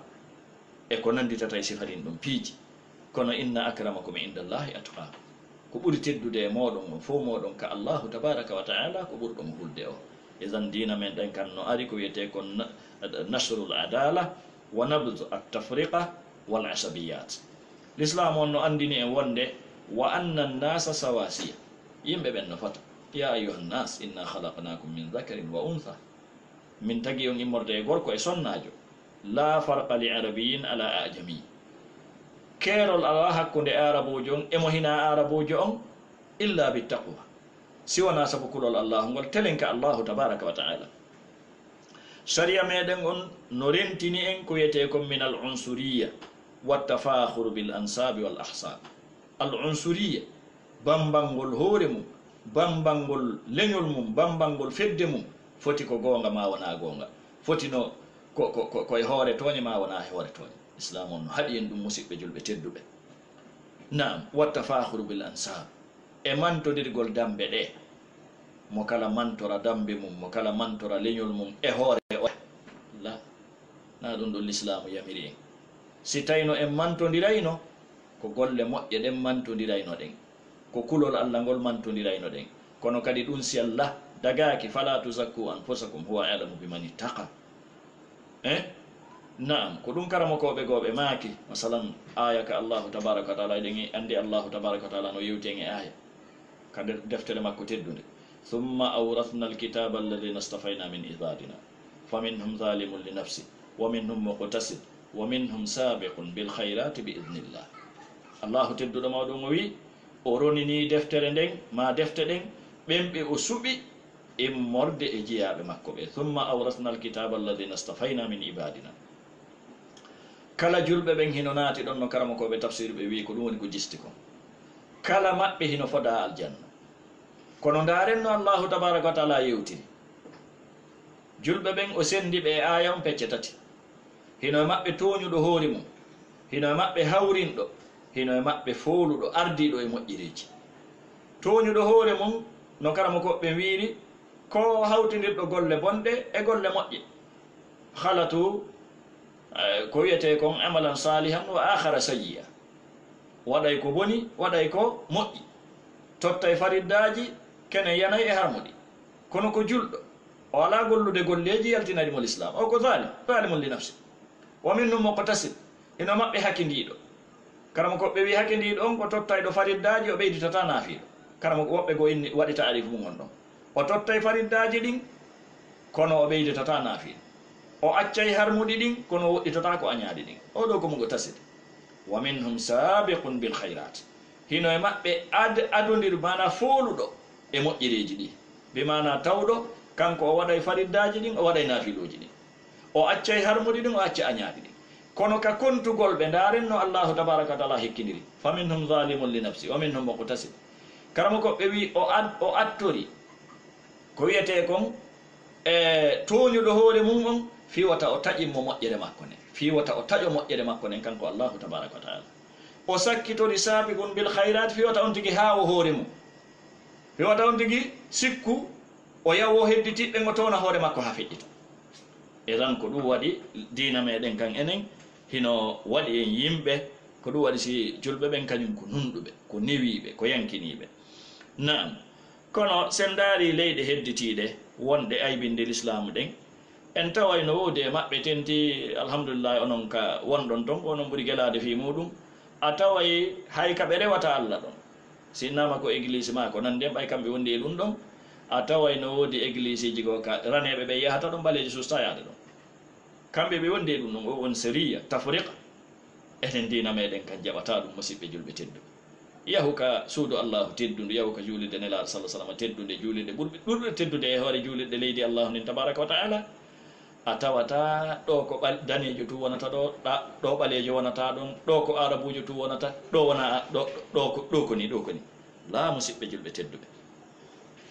e ko nannditata e sifa ɗin ɗon piiji. Kono, inna akramakum inda Allahi atqakum. Ko ɓuri teddude e mooɗon on, fow mooɗon ka Allahu tabaraka wa ta'ala, ko ɓurɗo mo hulde o. Idan diina men ɗen kan no ari ko wiyetee kon na-, nasrul adala wa nabdhu at-tafriqa wal asabiyat. Lislaam on no anndini en wonde, wa anna an-nasa sawasiya. Yimɓe ɓen no fota. Ya ayyuhan nas, inna khalaqnakum min dhakarin wa untha. Min tagi on immorde e gorko e sonnaajo. La farqa li arabiyin ala ajami. Keerol alaa hakkunde aarabuujo on e mo hinaa aarabuujo on, illa bi taqwa. Si wonaa sabu kulol Allahu ngol, telen ka Allahu tabaraka wa ta'ala. Sariya meɗen on no rentini en ko wiyetee kon min al unsuriya wa tafakhuru bil ansabi wal ahsab. Al unsuriya, bammbangol hoore mum, bammbangol leñol mum, bammbangol fedde mum, foti ko goonga maa wonaa goonga. Foti no ko, ko, ko, ko e hoore tooñe maa wonaa e hoore tooñe. Islaam on no haɗi en ɗum, musiɓɓe julɓe tedduɓe. Naam, wa tafakhuru bil ansab. E mantodirgol dammbe ɗe. Mo kala mantora dammbe mum, mo kala mantora leñol mum e hoore o. La. Na ɗum ɗo Lislaamu yamiri en. Si tawno en mantondirayno, ko golle moƴƴe ɗen mantondirayno ɗen, ko kulol Alla ngol mantondirayno ɗen. Kono kadi ɗum si Alla dagaaki, "Fala tuzakku anfusakum, huwa a'lamu biman ittaqa." Eh? Naam, ko ɗum karamokooɓe goo ɓe maaki. Masalan, aaya ka Allahu tabaraka wa taala, eɗen anndi Allahu tabaraka wa taala no yewti en e aaya ka nder deftere makko teddunde, "Thumma awrathna alkitaba alladhina istafayna min ibadina, faminhum zalimun li nafsi, wa minhum muqtasid, wa minhum sabiqun bil khayrati bi idnillah." Allahu tedduɗo mawɗo on o wi, o ronini deftere nden, ma defte ɗen, ɓen ɓe o suɓi immorde e jiyaaɓe makko ɓe. "Thumma awrathna alkitaba alladhina istafayna min ibadina." Kala julɓe ɓen hino naati ɗon, no karamokooɓe tafsir ɓe wi'i, ko ɗum woni ko jisti kon. Kala maɓɓe hino fodaa aljanna. Kono ndaaren no Allahu tabaraka wa taala yewtiri. Julɓe ɓen o sendi ɓe e aaya on pecce tati. Hino e maɓɓe tooñuɗo hoore mum. Hino e maɓɓe hawrinɗo. Hino e maɓɓe fooluɗo, ardiiɗo e moƴƴereeji. Tooñuɗo hoore mum, no karamokooɓe ɓen wi'iri, ko hawtindirɗo golle bonɗe e golle moƴƴe. Khalatu, eh, ko wiyetee kon amalan salihan wa akhara sayyi'a. Waɗay ko boni, waɗay ko moƴƴi. Tottay fariddaaji, kene yanay e harmuɗi. Kono ko julɗo, o alaa gollude golleeji yaltinani mo Lislaam. O ko zalim, zalimun li nafsi. Wa minhum muqtasid, hino maɓɓe hakindiiɗo. Karamokooɓe ɓe wi'i hakindiiɗo on ko tottayɗo fariddaaji, o ɓeyditataa naafiiɗo. Karamoko woɓɓe goo inni waɗi taarifu mum on ɗon. O tottay fariddaaji ɗin, kono o ɓeyditataa naafiiɗo. O accay harmuɗi ɗin, kono o woɗɗitotaako añaaɗi ɗin. Oo ɗoo ko muqtasid. Wa minhum sabiqun bil khayrat. Hino e maɓɓe ad-, adondir, maanaa fooluɗo e moƴƴereeji ɗi. Bi maanaa tawɗo, kanko o waɗay fariddaaji ɗin, o waɗay naafilooji ɗin. O accay harmuɗi ɗin, o acca añaaɗi ɗin. Kono ka kontugol ɓe, ndaaren no Allahu tabaraka wa taala hikkiniri. Fa minhum zalimun li nafsi, wa minhum muqtasid. Karamoko ɓe wi o ad-, o attori ko wiyetee kon, e, tooñuɗo hoore mum on, fii wata o taƴin mo moƴƴere makko nden. Fii wata o taƴo moƴƴere makko nden, kanko Allahu tabaraka wa taala. O sakkitori sabiqun bil khairat, fii wata on tigi haawo hoore mum. Fii wata on tigi sikku o yawo hedditiɓɓe ngo toona hoore makko haa feƴƴita. E tan ko ɗum waɗi diina meɗen kan enen hino waɗi en yimɓe, ko ɗum waɗi si julɓe ɓen kañum ko nunɗuɓe, ko newiiɓe, ko yankiniiɓe. Naam, kono sen ndaari leyɗe hedditiiɗe wonɗe aybinde lislaamu ɗen, en taway no woodi e maɓɓe tenti, alhamdulillahi, onon ka wonɗon ton, ko onon ɓuri gelaade fii muuɗum. A taway hay ka ɓe rewata Alla ɗon. Si innama ko église maa ko nandi en, ɓay kamɓe wondi e ɗum ɗon, a taway no woodi égliseji goo ka raneeɓe ɓe yahata ɗon, ɓaleejo susta yaade ɗon. Kamɓe ɓe wondi e ɗum ɗon, o won sériya, tafriqa. Enen diina meɗen kan jaɓata ɗum, musiɓɓe julɓe tedduɓe. Yahu ka suudu Allahu teddundu, yahu ka juulirde Nelaaɗo sallallahu alaihi wasallam teddunde, juulirde ɓurɓe, ɓurɓe teddude e hoore juulirde leydi Allahu ndin tabaraka wa ta'ala. A tawata ɗo ko ɓal-, daneejo tun wonata ɗo, ɗa-, ɗo ɓaleejo wonata ɗon, ɗo ko aarabuujo tun wonata, ɗo wona, ɗo, ɗo ko, ɗo ko ni, ɗo ko ni. Laa, musiɓɓe julɓe tedduɓe.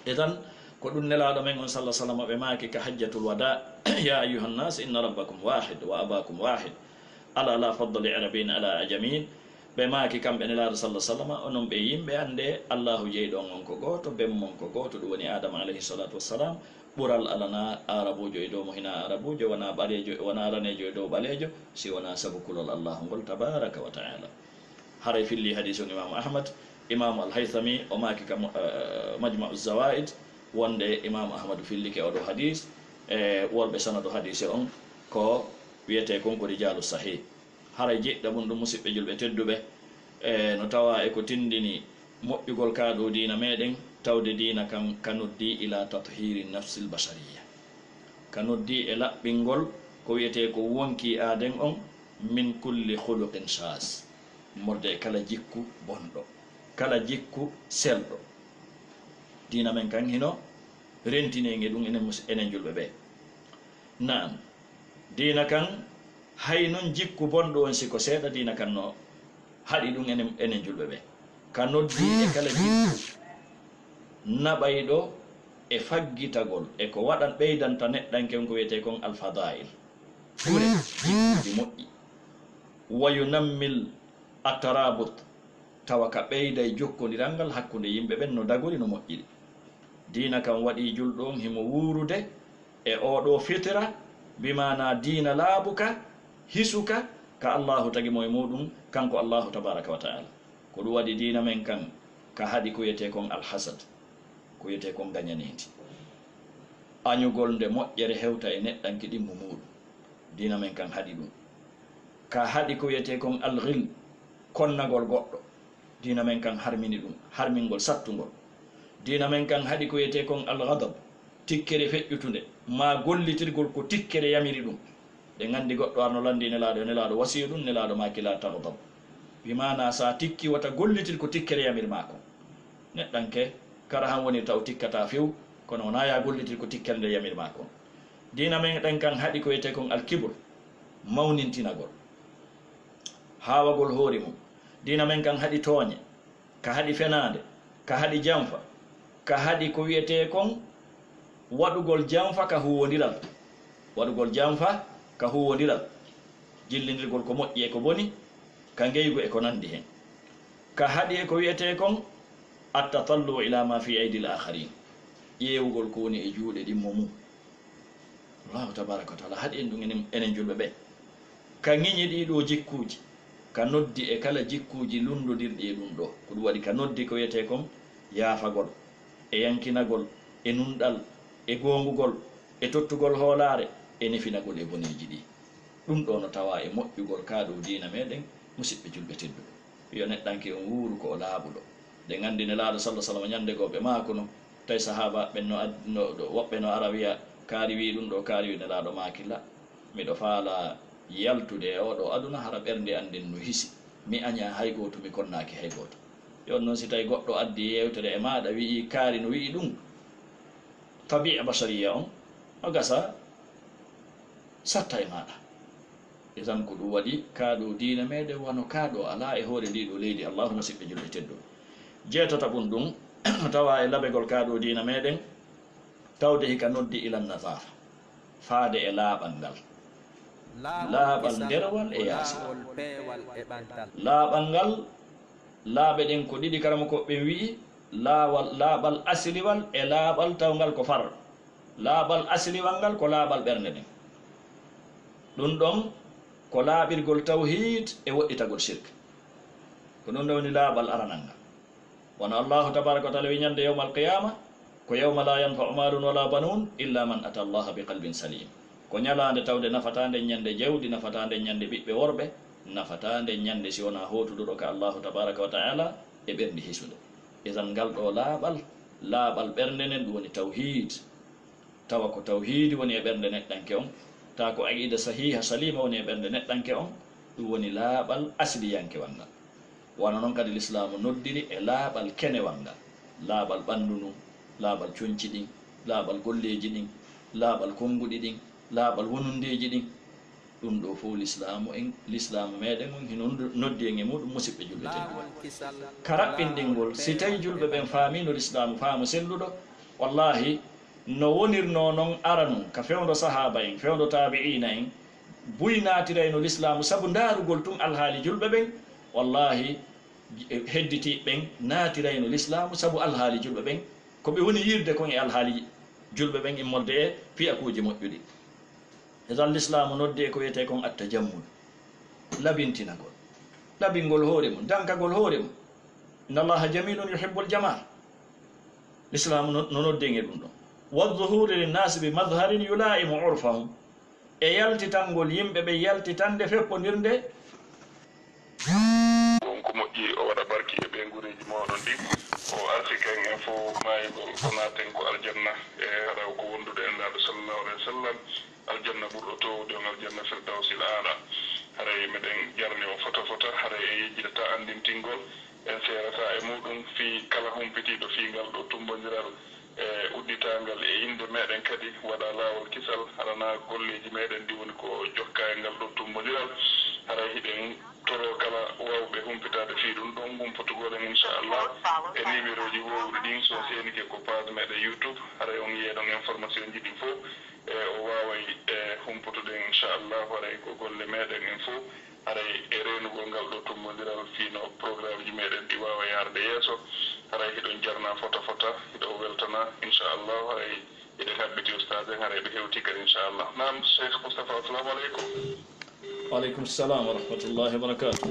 Idan, ko ɗum Nelaaɗo men on sallallahu alaihi wasallam ɓe maaki ka hajjatul wada, "Ya ayyuhan nas, inna rabbakum wahid, wa abakum wahid, ala la fadla li arabiyin ala ajamin." Ɓe maaki kamɓe Nelaaɗo sallallahu alaihi wasallam, "Onon ɓe yimɓe, annde Allahu jeyɗo on on ko gooto, ben mon ko gooto, ɗum woni Adama alayhi salatu wassalam. Ɓural alana aarabuujo e dow mo hinaa aarabuujo, wona ɓaleejo, wona raneejo e dow ɓaleejo, si wona sabu kulol Allahu ngol tabaraka wa ta'ala." Haray filli hadis on Imaamu Ahmad, Imaamu Al-Haythami o maaki ka mo-, eh, Majma'u Zawaid, wonde Imaamu Ahmadu fillike oɗo hadis, e wolɓe sanadu hadise on ko wiyetee kon ko rijalu sahih. Haray jiɗɗa mum ɗum, musiɓɓe julɓe tedduɓe, e no tawa e ko tindini moƴƴugol ka ɗo diina meɗen, tawde diina kan ka noddi ila tathiri nafsil bashariya. Ka noddi e laɓɓingol ko wiyetee ko wonki aaden on, min kulli khuluqin shaz. Morde e kala jikku bonɗo, kala jikku selɗo. Diina men kan hino rentinenge ɗum enen mus-, enen julɓe ɓe. Naam, diina kan hay non jikku bonɗo on si ko seeɗa, diina kan no haɗi ɗum enen, enen julɓe ɓe. Ka noddi e kala jikku naɓayɗo e faggitagol e ko waɗan ɓeydanta neɗɗanke on ko wiyetee kon al-fadail. Ɓure jikkuuji moƴƴi. Wa yunammil at-tarabut, tawa ka ɓeyday jokkondiral ngal hakkunde yimɓe ɓen no dagori, no moƴƴiri. Diina kan waɗi julɗo on himo wuurude e oɗo fitira, bi maana diina laabuka, hisuka, ka Allahu tagi mo e muɗum, kanko Allahu tabaraka wa ta'ala. Ko ɗum waɗi diina men kan ka haɗi ko wiyetee kon alhasad, ko wiyetee kon gañaneedi. Añugol nde moƴƴere hewta e neɗɗanke ɗimmo muɗum. Diina men kan haɗi ɗum. Ka haɗi ko wiyetee kon alghil, konnagol goɗɗo. Diina men kan harmini ɗum, harmingol sattungol. Diina men kan haɗi ko wiyetee kon alghadab, tikkere feƴƴutunde, maa gollitirgol ko tikkere yamiri ɗum. Ɗen anndi goɗɗo arno lanndi Nelaaɗo, Nelaaɗo wasiyo ɗum, Nelaaɗo maaki, "La taghdab." Bi maana, sa tikki, wata gollitir ko tikkere yamir maa kon. Neɗɗanke, kara han woni taw tikkataa few, kono wonaa ya gollitir ko tikkere nde yamir maa kon. Diina men ɗen kan haɗi ko wiyetee kon alkibr, mawnintinagol, haawagol hoore mum. Diina men kan haɗi tooñe, ka haɗi fenaande, ka haɗi janfa, ka haɗi ko wiyetee kon waɗugol janfa ka huuwondiral, waɗugol janfa ka huuwondiral, jillindirgol ko moƴƴi e ko boni, ka ngeygu e ko nanndi hen. Ka haɗi e ko wiyetee kon attatallu ila ma fi aydil akharin, ƴeewugol ko woni e juuɗe ɗimmo mum. Allahu tabaraka wa taala haɗi en ɗum enen, enen julɓe ɓe. Ka ŋiñi ɗii ɗoo jikkuuji, ka noddi e kala jikkuuji lunndondirɗi e ɗum ɗoo. Ko ɗum waɗi ka noddi ko wiyetee kon yaafagol, e yankinagol, e nunɗal, e goongugol, e tottugol hoolaare, e nefinagol e boneeji ɗii. Ɗum ɗoo no tawaa e moƴƴugol kaa ɗoo diina meɗen, musiɓɓe julɓe tedduɓe. Yo neɗɗanke on wuuru ko o laaɓuɗo. Ɗen anndi Nelaaɗo sallallahu alaihi wasallam ñande goo ɓe maakuno, tawi sahaabaaɓe ɓen no ad-, no, ɗo, woɓɓe no ara wiya, "Kaari wii ɗum ɗoo, kaari wii." Nelaaɗo maaki, "La, miɗo faala yaltude e oo ɗoo aduna, hara ɓernde an nden no hisi. Mi añaa hay gooto, mi konnaaki hay gooto." Yo on non si tawi goɗɗo addi yeewtere e maaɗa, wi'i kaari no wi'i ɗum, tabi'a bashariya on no gasa satta e maaɗa. Isan ko ɗum waɗi kaa ɗoo diina meɗen wano kaa ɗoo alaa e hoore ndii ɗoo leydi. Allahumma siɓɓe julɓe tedduɓe. Jeetata ɓum ɗum tawa e labegol kaa ɗoo diina meɗen, tawde hika noddi ilan nazafa, faade e laaɓal ngal. Laaɓal nderwal e yaasiwal. Laaɓal ngal, laaɓe ɗen ko ɗiɗi, karamokooɓe ɓen wi'i, laawal, laaɓal asiliwal e laaɓal tawngal ko far. Laaɓal asiliwal ngal ko laaɓal ɓernde nden. Ɗum ɗon ko laaɓirgol tawhiid e woɗɗitagol shirk. Ko ɗum ɗon woni laaɓal aranal ngal. Wano Allahu tabaraka wa taala wi ñande yawmal qiyama, ko yawma la yanfa'u malun wala banun illa man ata Allaha bi qalbin salim. Ko ñalaande tawde nafataa nden ñande jawdi, nafataa nden ñande ɓiɓɓe worɓe, nafataa nden ñande si wonaa hootuduɗo ka Allahu tabaraka wa taala e ɓernde hisunde. Idan ngal ɗoo laaɓal, laaɓal ɓernde nden ɗum woni tawhiid. Tawa ko tawhiidi woni e ɓernde neɗɗanke on, tawa ko aqida sahiha salima woni e ɓernde neɗɗanke on, ɗum woni laaɓal asliyankewal ngal. Wano non kadi lislaamu noddiri e laaɓal kenewal ngal, laaɓal ɓanndu ndun, laaɓal conci ɗin, laaɓal golleeji ɗin, laaɓal konnguɗi ɗin, laaɓal wonundeeji ɗin. Ɗum ɗoo fow lislaamu en, lislaamu meɗen on hino ndu-, noddi en e muɗum, musiɓɓe julɓe tedduɓe. Ka raɓɓinɗingol, si tawi julɓe ɓen faamino lislaamu faamu selluɗo, wallahi, no wonirnoo non aranun, ka fewndo sahaaba en, fewndo taabi'iina en, buy naatirayno lislaamu sabu ndaarugol tun alhaali julɓe ɓen, wallahi, hedditiiɓe ɓen naatirayno lislaamu sabu alhaali julɓe ɓen, ko ɓe woni yiirde kon e alhaali julɓe ɓen immorde e fiyakuuji moƴƴuɗi. Idan lislaamu noddi e ko wiyetee kon attajammul, labintinagol, labingol hoore mum, dankagol hoore mum. Inna Allaha jamilun yuhibbul jamal. Lislaamu no, no noddi en e ɗum ɗon. Wadduhuri linnaasi bi madharin yulaimu urfahum. E yaltitangol yimɓe ɓe yaltitande feppondirnde. Won ko moƴƴi, o waɗa barki e ɓeynguureeji mooɗon ɗin, o arsika en, en fof maayugol, o naaten ko aljanna, e hara ko wondude e Nulaaɗo sallallahu alayhi wa sallam, aljanna ɓurɗo toowde on, aljanna Firdawsil Aala. Haray meɗen jarni on fota fota, haray en yejjitataa anndintingol, en seerataa e muuɗum fii kala humpitiiɗo fii ngal ɗoo tummbondiral. E udditaangal e innde meɗen kadi waɗa laawol kisal, hara naa golleeji meɗen ɗi woni ko jokka e ngal ɗoo tummbondiral. Haray hiɗen toroo kala waawɓe humpitaade fii ɗum ɗon humpotugol en, inchallah, e nimerooji woowuɗi ɗin. So on seenike ko page meɗen YouTube, haray on yi'ay ɗon information ji ɗin fof. E o waaway, e, humpotude en, inchallah, haray ko golle meɗen en fof. Haray e reenugol ngal ɗoo tummbondiral fii no programmeji meɗen ɗi waawa yaarde yeeso. Haray hiɗon jarnaa fota fota, hiɗon weltanaa, inchallah. Haray hiɗen haɓɓitii ustaas en, haray ɓe hewtii kadi, inchallah. Naam, Cheikh Moustapha, assalamu aleykum. Wa aleykum salam wa rahmatullahi wa barakatuh.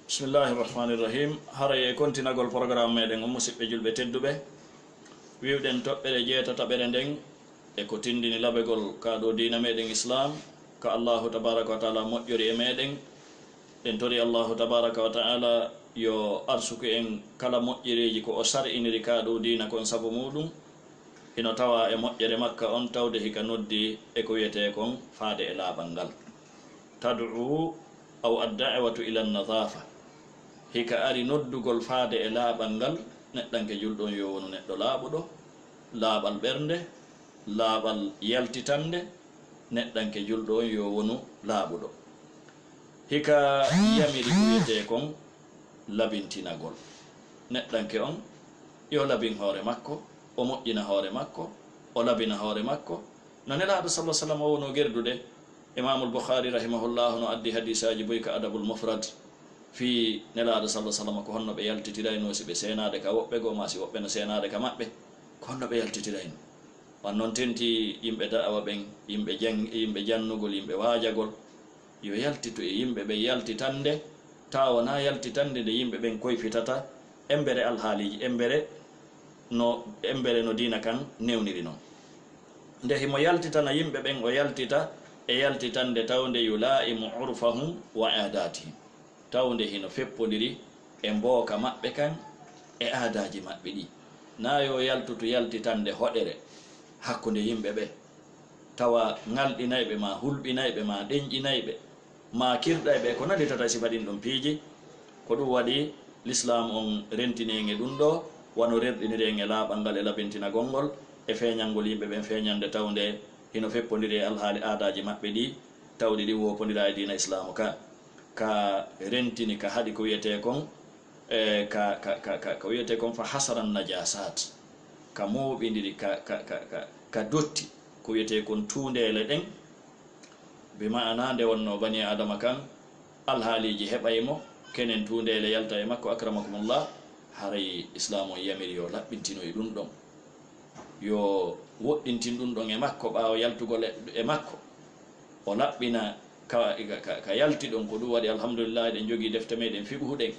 Bismillahi rahmani rahim. Haray e kontinagol programme meɗen on, musiɓɓe julɓe tedduɓe, wi'uɗen toɓɓere jeetataɓere nden, e ko tindini labegol ka ɗoo diina meɗen Islam, ka Allahu tabaraka wa taala moƴƴori e meɗen. En tori Allahu tabaraka wa taala yo arsuku en kala moƴƴereeji ko o sar'iniri ka ɗoo diina kon sabu muuɗum. Hino tawa e moƴƴere makka on tawde hika noddi e ko wiyetee kon faade e laaɓal ngal. Tad'u aw ad-da'watu ila an-nadhafa. Hika ari noddugol faade e laaɓal ngal, neɗɗanke julɗo on yo wonu neɗɗo laaɓuɗo, laaɓal ɓernde, laaɓal yaltitannde, neɗɗanke julɗo on yo wonu laaɓuɗo. Hika yamiri ko wiyetee kon labintinagol. Neɗɗanke on yo labin hoore makko, o moƴƴina hoore makko, o labina hoore makko. No Nelaaɗo sallallahu alaihi wasallam o wonoo gerdude, Imaamul Bukhari rahimahullahu no addi hadiisaaji buy ka Adabul Mufrad fii Nelaaɗo sallallahu alaihi wasallam ko honno ɓe yaltitiraynoo si ɓe seenaade ka woɓɓe goo, maa si woɓɓe no seenaade ka maɓɓe, ko honno ɓe yaltitiraynoo. Wan non tenti yimɓe da'awa ɓen, yimɓe jang-, yimɓe jannugol, yimɓe waajagol, yo yaltitu e yimɓe ɓe yaltitande, taa wonaa yaltitande nde yimɓe ɓen koyfitata embere alhaaliiji, embere no, embere no diina kan newniri non. Nde himo yaltitana yimɓe ɓen, o yaltita e yaltitande tawnde yulaa'imu urfahum wa aadatihim. Tawnde hino feppondiri e mbooka maɓɓe kan e aadaaji maɓɓe ɗi. Naa yo yaltutu yaltitande hoɗere hakkunde yimɓe ɓe, tawa ŋalɗinay ɓe, maa hulɓinay ɓe, maa ɗenƴinay ɓe, maa kirɗay ɓe, ko nannditata e sifa ɗin ɗon piiji. Ko ɗum waɗi Lislaam on rentini en e ɗum ɗoo, wano rerɗiniri en e laaɓal ngal e labintinagol ngol, e feeñangol yimɓe ɓen feeñande tawnde Hino feppondiri e alhaali aadaaji maɓɓe ɗi, tawɗi ɗin woppondiraa e diina Islaamu ka, ka rentini, ka haɗi ko wiyetee kon, e, ka, ka, ka, ka, ko wiyetee kon fa hasaran najaasaat, ka mooɓindiri, ka, ka, ka, ka, ka dotti, ko wiyetee kon tuundeele ɗen, bi ma'ana nde wonnoo banii Aadama kan, alhaaliiji heɓay mo, kenen tuundeele yalta e makko, akramakumullah, haray Islaamu on yamiri yo laɓɓintinoy ɗun ɗon. Yo woɗɗintin ɗun ɗon e makko, ɓaawo yaltugol e, e makko. O laɓɓina ka, ka, ka, ka yalti ɗon, ko ɗun waɗi, alhamdulillah, eɗen jogii defte meɗen fiqhu ɗen,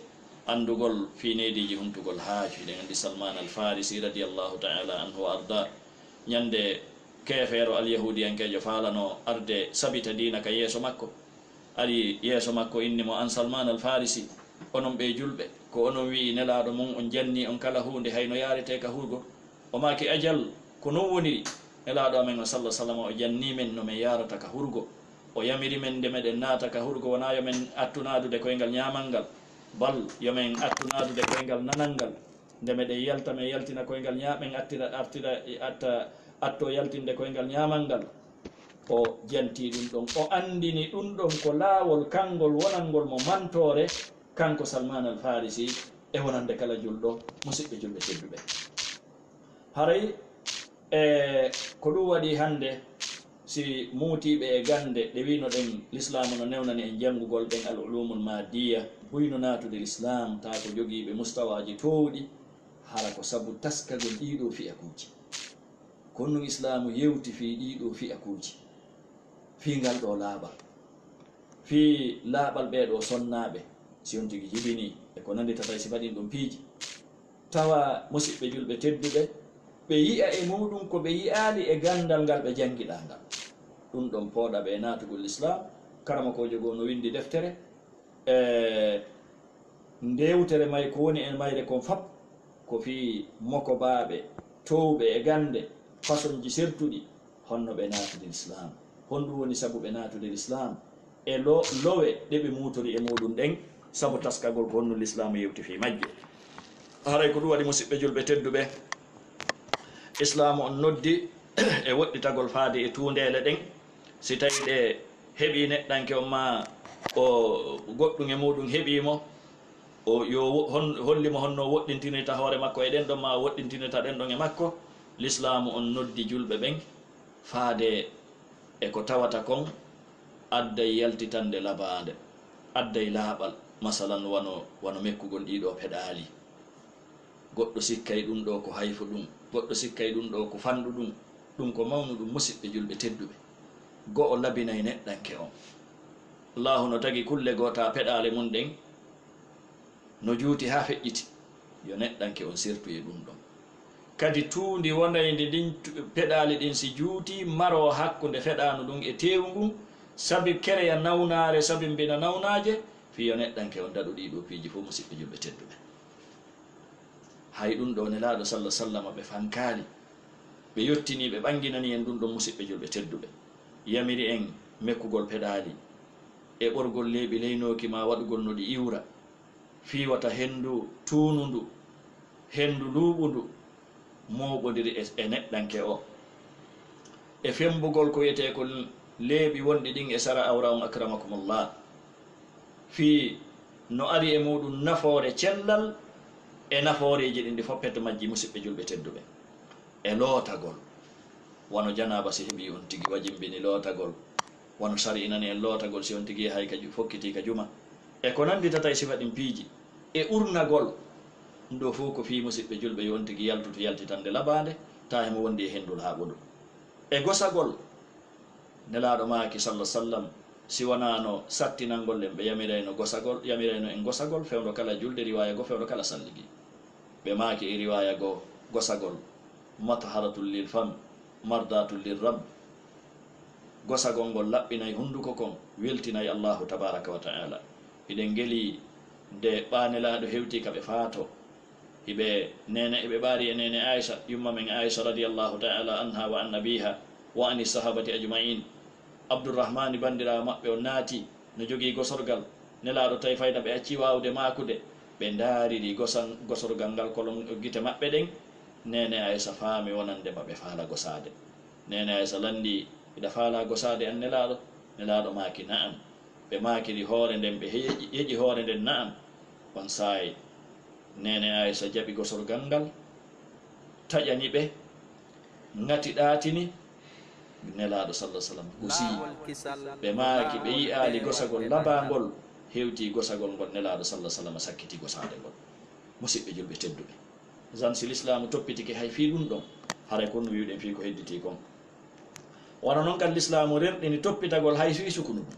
anndugol fii neediiji huntugol haaju. Eɗen anndi Salman Al Farisi, radiyallahu ta'ala anhu wa arda, ñande keefeero alyahuudiyankeejo faalano arde sabita diina ka yeeso makko, ari yeeso makko, inni mo, "An Salman Al Farisi, onon ɓee julɓe, ko onon wi'i Nelaaɗo mon on jannii on kala huunde, hay no yaaretee ka hurgo?" O maaki, "Ajal, ko non woniri." Nelaaɗo amen on, sallallahu sallam, o jannii men no men yaarata ka hurgo. O yamiri men nde meɗen naata ka hurgo, wonaa yo men attu naadude koyngal ñaamal ngal, bal yo men attu naadude koyngal nanal ngal. Nde meɗen yalta, men yaltina koyngal ñaa-, men attira, artira, atta, atto yaltinde koyngal ñaamal ngal. O jantii ɗun ɗon. O anndini ɗun ɗon ko laawol kanngol wonangol mo mantoore, kanko Salman Al Farisi, e wonande kala julɗo, musiɓɓe julɓe tedduɓe. Haray, e, ko ɗun waɗi hannde, si muutiiɓe e gannde ɗe wi'uno ɗen, Lislaamu no newnani en janngugol ɗen al ulumul maadiya, buy no naatude Lislaam, taa ko jogiiɓe mustawaaji toowɗi, hara ko sabu taskagol ɗii ɗoo fiyakuuji. Ko honɗun Islaamu yewti fii ɗii ɗoo fiyakuuji, fii ngal ɗoo laaɓal, fii laaɓal ɓee ɗoo sonnaaɓe, si on tigi jibinii, e ko nannditata e sifa ɗin ɗon piiji. Tawa musiɓɓe julɓe tedduɓe, ɓe yi'a e muuɗum ko ɓe yi'aali e ganndal ngal ɓe janngiɗaa ngal. Ɗun ɗon pooɗa ɓe e naatugol Lislaam. Karamokoojo goo no winndi deftere, e ndewtere may ko woni e mayre kon fap, ko fii mokobaaɓe, toowɓe e gannde, fasonji sertuɗi, honno ɓe naatudi Lislaam, honɗum woni sabu ɓe naatude Lislaam, e lo-, lowe ɗe ɓe muutori e muuɗum ɗen, sabu taskagol ko honno Lislaamu yewti fii majje. Haray ko ɗum waɗi, musiɓɓe julɓe tedduɓe, Islaamu on noddi e woɗɗitagol faade e tuundeele ɗen, si tawii ɗe heɓii neɗɗanke on maa o goɗɗum e muuɗum heɓii mo, o yo wo-, hon-, holli mo honno o woɗɗintinirta hoore makko e ɗen ɗon, maa o woɗɗintinirta ɗen ɗon e makko. Lislaamu on noddi julɓe ɓen faade e ko tawata kon adday yaltitande labaande, adday laaɓal, masalan, wano, wano mekkugol ɗii ɗoo peɗaali. Goɗɗo sikkay ɗum ɗoo ko hayfuɗum, goɗɗo sikkay ɗum ɗoo ko fanɗuɗum. Ɗum ko mawnuɗum, musiɓɓe julɓe tedduɓe. Go'o labinay neɗɗanke on. Allaahu no tagi kulle goo, taa peɗaale mum ɗen no juuti haa feƴƴiti. Yo neɗɗanke on sertu e ɗum ɗon. Kadi tuundi wonayndi ndin tu-, peɗaali ɗin si juutii, maroo hakkunde feɗaanu ɗum e teewu ngun, sabi kereya nawnaare, sabi mbina nawnaaje, fii yo neɗɗanke on daɗu ɗii ɗoo piiji fof, musiɓɓe julɓe tedduɓe. Hay ɗum ɗoo Nelaaɗo salla sallama ɓe fankaali, ɓe yottinii, ɓe ɓanginanii en ɗum ɗon, musiɓɓe julɓe tedduɓe. Yamiri en mekkugol peɗaali e ɓorgol leeɓi leynooki maa waɗugol no ɗi iwra, fii wata henndu tuunundu, henndu luuɓundu, mooɓondiri e, e neɗɗanke o, e femmbugol ko wiyetee ko leeɓi wonɗi ɗin e sara awra on, akramakumullah. Fii no ari e muuɗum nafoore cellal e nafooreeji ɗin ɗi fof, pet majji, musiɓɓe julɓe tedduɓe. E lootagol, wano janaaba si heɓii on tigi wajimbini lootagol, wano sari'inani en lootagol si on tigi yahay ka ju-, fokkitii ka juma, e ko nannditata e sifa ɗin piiji, e urnagol. Ɗum ɗoo fof ko fii, musiɓɓe julɓe, yo on tigi yaltu to yaltitannde labaande, taa himo wondi e henndu laaɓundu. E gosagol, Nelaaɗo maaki, salla sallam, si wanaano sattinangol en, ɓe yamirayno gosagol, yamirayno en gosagol fewndo kala julde, riwaaya goo fewndo kala salligi. Ɓe maaki e riwaaya goo, gosagol, matharatun lil fam, mardatun lir rabb. Gosagol ngol laɓɓinay hunnduko kon, weltinay Allaahu tabaaraka wa ta'aala. Hiɗen ngelii nde ɓaa Nelaaɗo hewtii ka ɓe faatoo. Hiɓe neene, hiɓe ɓaari e neene Aisha, yumma men Aisha radiyallahu ta'ala anha wa an abiha wa ani sahabati ajma'in. Abdurrahmani, bandiraawo maɓɓe on, naati, no jogii gosorgal. Nelaaɗo tawi fayda ɓe accii waawude maakude. Ɓe ndaariri gosan-, gosorgal ngal kolon gite maɓɓe ɗen. Neene Aisha faami wonande ma ɓe faala gosaade. Neene Aisha lanndii, Hiɗa faalaa gosaade an Nelaaɗo? Nelaaɗo maaki, na'am. Ɓe maakiri hoore nden, ɓe heƴi, heƴi hoore nden, na'am. On saa'i, neene Aysa jaɓi gosorgal ngal, taƴani ɓe, ŋati ɗaatini. Nelaaɗo sallallaahu alayhi wa sallam gosii. Ɓe maaki ɓe yi'aali gosagol labaangol, hewtii gosagol ngol, Nelaaɗo sallallaahu alayhi wa sallam sakkiti gosaade ngol. Musiɓɓe julɓe tedduɓe, zan si Lislaamu toppitike hay fii ɗun ɗon, haray kon no wi'uɗen fii ko hedditii kon. Wano non kan Lislaamu rerɗini toppitagol hay fii sukundu ndun.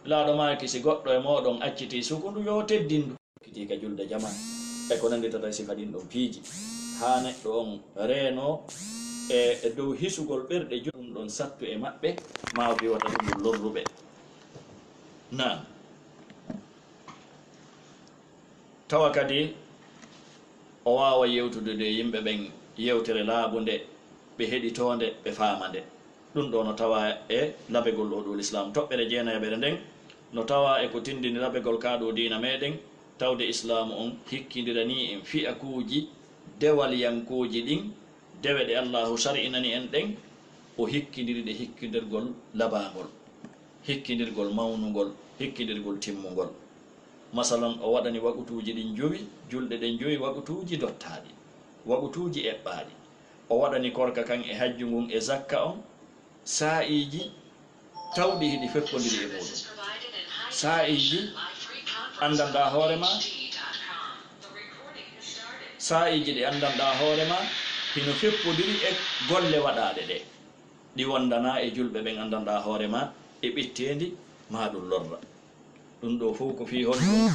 Nelaaɗo maaki, si goɗɗo e mooɗon accitii sukundu, yo teddindu. Ekkitii ka julde jamaa, e ko nannditata e sifa ɗin ɗon piiji. Haa neɗɗo on reenoo e, e dow hisugol ɓerɗe julɓe ɗun ɗon sattu e maɓɓe, maa o fi wata ɗun ɗon lorru ɓe. Naam. Tawa kadi o waawa yewtude e yimɓe ɓen yewtere laaɓunde, ɓe heɗitoo nde, ɓe faama nde. Ɗun ɗoo no tawaa e labegol oo ɗoo Lislaamu. Toɓɓere jeenayaɓere nden no tawaa e ko tinndini labegol kaa ɗoo diina meɗen, tawde Islaamu on hikkindiranii en fi'akuuji dewalyankooji ɗin, dewe ɗe Allaahu sari'inani en ɗen, o hikkindiri ɗe hikkindirgol labaangol, hikkindirgol mawnungol, hikkindirgol timmungol. Masalan, o waɗani waqutuuji ɗin jowi, julɗe ɗen jowi, waqutuuji dottaaɗi, waqutuuji eɓɓaaɗi. O waɗani korka kan e hajju ngun e zakka on saa'iiji tawɗi hiɗi feppondiri e muuɗum. Saa'iiji anndanɗaa hoore maa, saa'iiji ɗi anndanɗaa hoore maa hino feppondiri e golle waɗaaɗe ɗe, ɗi wondanaa e julɓe ɓen anndanɗaa hoore maa e ɓitteendi maa ɗum lorra. Ɗum ɗoo fof ko fii honɗum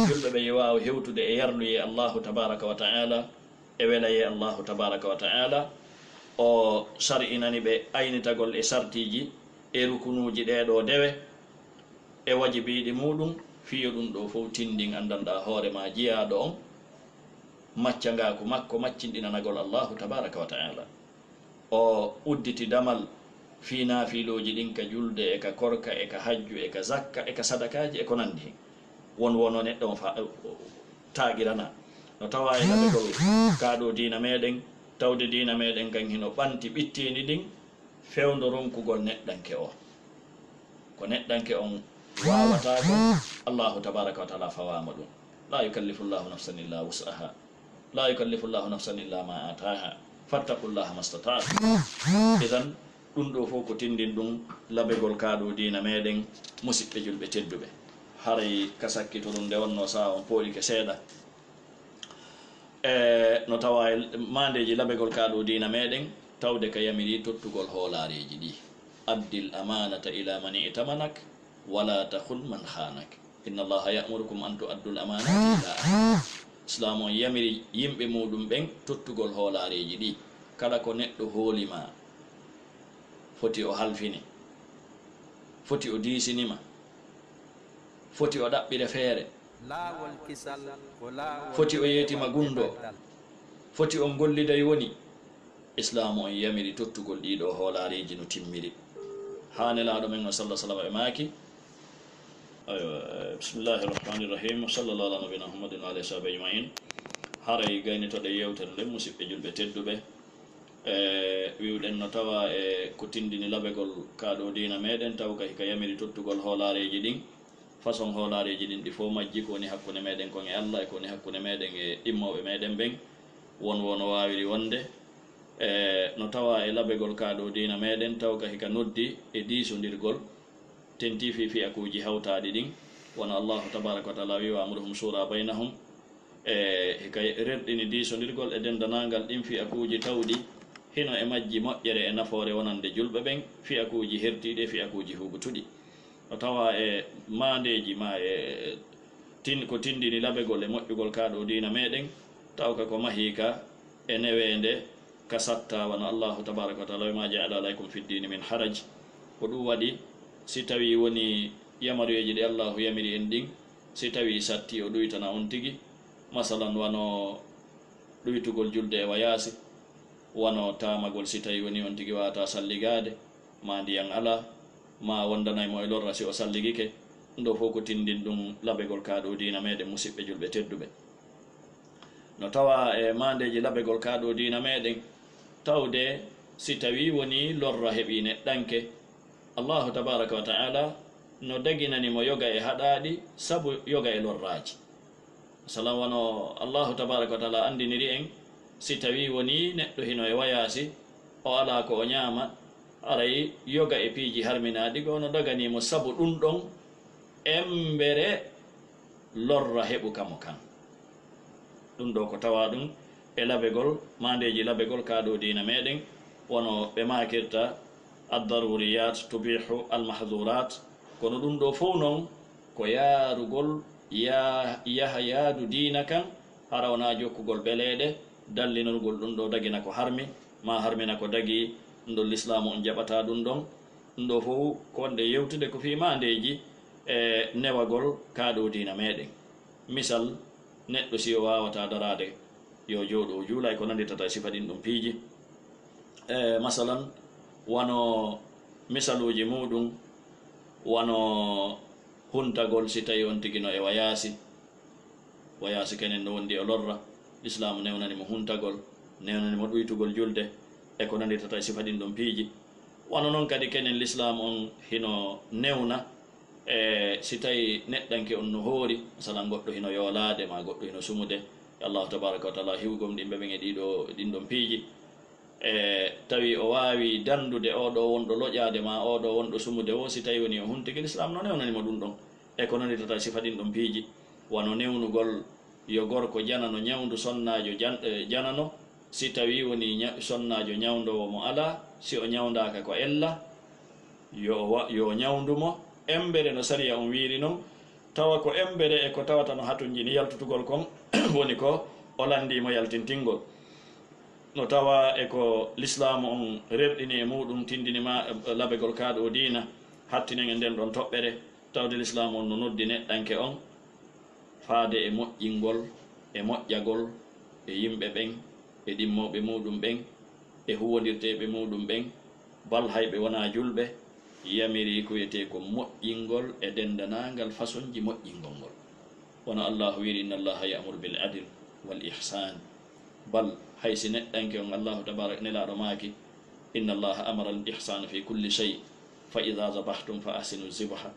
julɓe ɓe yo waaw hewtude e yarluyee Allaahu tabaaraka wa ta'aala, e welayee Allaahu tabaaraka wa ta'aala. O sar'inani ɓe aynitagol e sartiiji e rukunuuji ɗee ɗoo dewe e wajibiiɗi muuɗum, fii yo ɗum ɗoo fof tinndin anndanɗaa hoore maa jiyaaɗo on, maccangaaku makko maccinɗinanagol Allaahu tabaaraka wa ta'aala. O udditi damal fii naafilooji ɗin ka julde, e ka korka, e ka hajju, e ka zakka, e ka sadakaaji, e ko nanndi hen. Won wonoo neɗɗo on fa-, taaqiranaa. No tawaa e labegol kaa ɗoo diina meɗen, tawde diina meɗen kan hino ɓanti ɓitteendi ndin, fewndo ronkugol neɗɗanke o. Ko neɗɗanke on waawata kon, Allaahu tabaaraka wa ta'aala fawaama ɗum. Laa yukallifu Allaahu nafsan illaa wus'ahaa. Laa yukallifu Allaahu nafsan illaa maa aataahaa. Fattaqullaaha mastata'tum. Idan, ɗum ɗoo fof ko tinndin ɗum labegol kaa ɗoo diina meɗen, musiɓɓe julɓe tedduɓe. Haray ka sakkitoɗum nde wonnoo sa'a on pooɗike seeɗa. E no tawaa e maandeeji labegol kaa ɗoo diina meɗen, tawde ka yamiri tottugol hoolaareeji ɗi. Addil amaanata ilaa man i'tamanak, wa laa taxun man xaanak. Inna Allaaha ya'murukum an tu'addul amaanaati ilaa ahlihaa. Islaamu on yamiri yimɓe muuɗum ɓen tottugol hoolaareeji ɗi. Kala ko neɗɗo hooli ma, foti o halfine, foti o diisini ma, foti o ɗaɓɓire feere, laawol kisal ko laawol foti o yeetima gundo, foti on gollida e woni. Islaamu on yamiri tottugol ɗii ɗoo hoolaareeji no timmiri. Haa Nelaaɗo men on sallallaahu alayhi wa sallam ɓe maaki, aywa, bismillaahi rahmaani rahiim, wa sallallaahu alaa nabiyyinaa Muhammadin wa aalihi wa sahbihi ajma'iin. Haray gaynitoɗen yewtere nden, musiɓɓe julɓe tedduɓe, e wi'uɗen no tawaa e ko tinndini labegol kaa ɗoo diina meɗen, taw ka hika yamiri tottugol hoolaareeji ɗin. Façon hoolaareeji ɗin ɗi fof majji, ko woni hakkunde meɗen kon e Allah, e ko woni hakkunde meɗen e ɗimmooɓe meɗen ɓen, won wo no waawiri wonde. E no tawaa e labegol kaa ɗoo diina meɗen, taw ka hika noddi e diisondirgol, tentii fii fi'akuuji hawtaaɗi ɗin, wano Allaahu tabaaraka wa ta'aala wi'i, "Wa amruhum shuuraa baynahum." E hika rerɗini diisondirgol e dendanaangal ɗin fi'akuuji tawɗi hino e majji moƴƴere e nafoore wonande julɓe ɓen, fi'akuuji hertiiɗi e fi'akuuji huuɓtuɗi. O tawa e maandeeji maa e tin-, ko tinndini labegol e moƴƴugol kaa ɗoo diina meɗen, taw ka ko mahii ka e neweende ka satta, wano Allaahu tabaaraka wa ta'aala wi'i, "Ma ja'ala alaykum fi ddiini min haraj." Ko ɗum waɗi, si tawii wonii yamaruyeeji ɗi Allaahu yamiri en ɗin, si tawii sattii, o ɗuytana on tigi. Masalan, wano ɗuytugol julde e wa yaasi, wano taamagol si tawii wonii on tigi waawataa salligaade, maa ndiyan alaa, maa wondanay mo e lorra si o salligike. Ɗum ɗoo fof ko tinndin ɗum labegol kaa ɗoo diina meɗen, musiɓɓe julɓe tedduɓe. No tawaa e maandeeji labegol kaa ɗoo diina meɗen, tawde si tawii wonii lorra heɓii neɗɗanke, Allahu tabaraka wa ta'ala no daginani mo yoga e haɗaaɗi sabu yoga e lorraaji. Masalan, wano Allahu tabaraka wa ta'ala anndiniri en, si tawii wonii neɗɗo hino e wayaasi, o alaa ko o ñaama, aray yoga e piiji harminaaɗi goo no daganii mo sabu ɗun ɗon embere lorra heɓuka mo kan. Ɗun ɗoo ko tawaa ɗun e labegol, maandeeji labegol ka ɗoo diina meɗen, wano ɓe maakirta, "Ad-daruriyat tubihu al-mahdurat." Kono ɗun ɗoo fow non ko yaarugol ya-, yaha yaadu diina kan, hara wonaa jokkugol beleeɗe, dallinorgol ɗun ɗoo dagina ko harmi, maa harmina ko dagii, ɗun ɗon Lislaamu on jaɓataa ɗun ɗon. Ɗun ɗoo fow ko wonde yewtude ko fii maandeeji e newagol ka ɗoo diina meɗen. Misal, neɗɗo si o waawataa daraade, yo jooɗo o juula e ko nanditata e sifa ɗin ɗon piiji. E, masalan, wano misaluuji muuɗum, wano huntagol si tawi on tigi no e wayaasi. Wayaasi kenen no wondi o lorra, Lislaamu newnani mo huntagol, newnani mo ɗuytugol julde, e ko nanditata e sifa ɗin ɗon piiji. Wano non kadi kenen Lislaamu on hino newna, e si tawi neɗɗanke on no hoori, masalan, goɗɗo hino yoolaade, maa goɗɗo hino sumude, e Allahu tabaraka wa taala hiwgom ɗin ɓe ɓen e ɗiɗo, ɗin ɗon piiji. E tawi o waawi dandude oo ɗoo wonɗo loƴaade, maa oo ɗoo wonɗo sumude woo, si tawi woni o huntike, Lislaam no newnani mo ɗun ɗon. E ko nanditata e sifa ɗin ɗon piiji, wano newnugol yo gorko janano ñawndu sonnaajo jan-, e, janano, si tawi woni ña-, sonnaajo ñawndoowo mo alaa, si o ñawndaaka ko ella, yo o wa-, yo o ñawndu mo, embere no sariya on wiiri non, tawa ko embere e ko tawata no hatonjini yaltutugol kon, woni ko o lanndii mo yaltintingol. No tawaa e ko Lislaamu on rerɗini e muuɗum, tindini ma, e, labegol kaa ɗoo diina, hattinen e nden ɗon toɓɓere, tawde Lislaamu on no noddi neɗɗanke on faade e moƴƴingol, e moƴƴagol, e yimɓe ɓen, e ɗimmooɓe muuɗum ɓen, e huwondirteeɓe muuɗum ɓen, bal hay ɓe wonaa julɓe, yamiri ko wiyetee ko moƴƴingol e dendanaangal fasonji moƴƴingol ngol. Wano Allaahu wiiri, "Inna Allaaha ya'muru bil adl wal ihsan." Bal hay si neɗɗanke on Allaahu tabaaraka, Nelaaɗo maaki, "Inna Allaaha amara al ihsana fi kulli shay, fa idha zabahtum fa ahsinu zibha."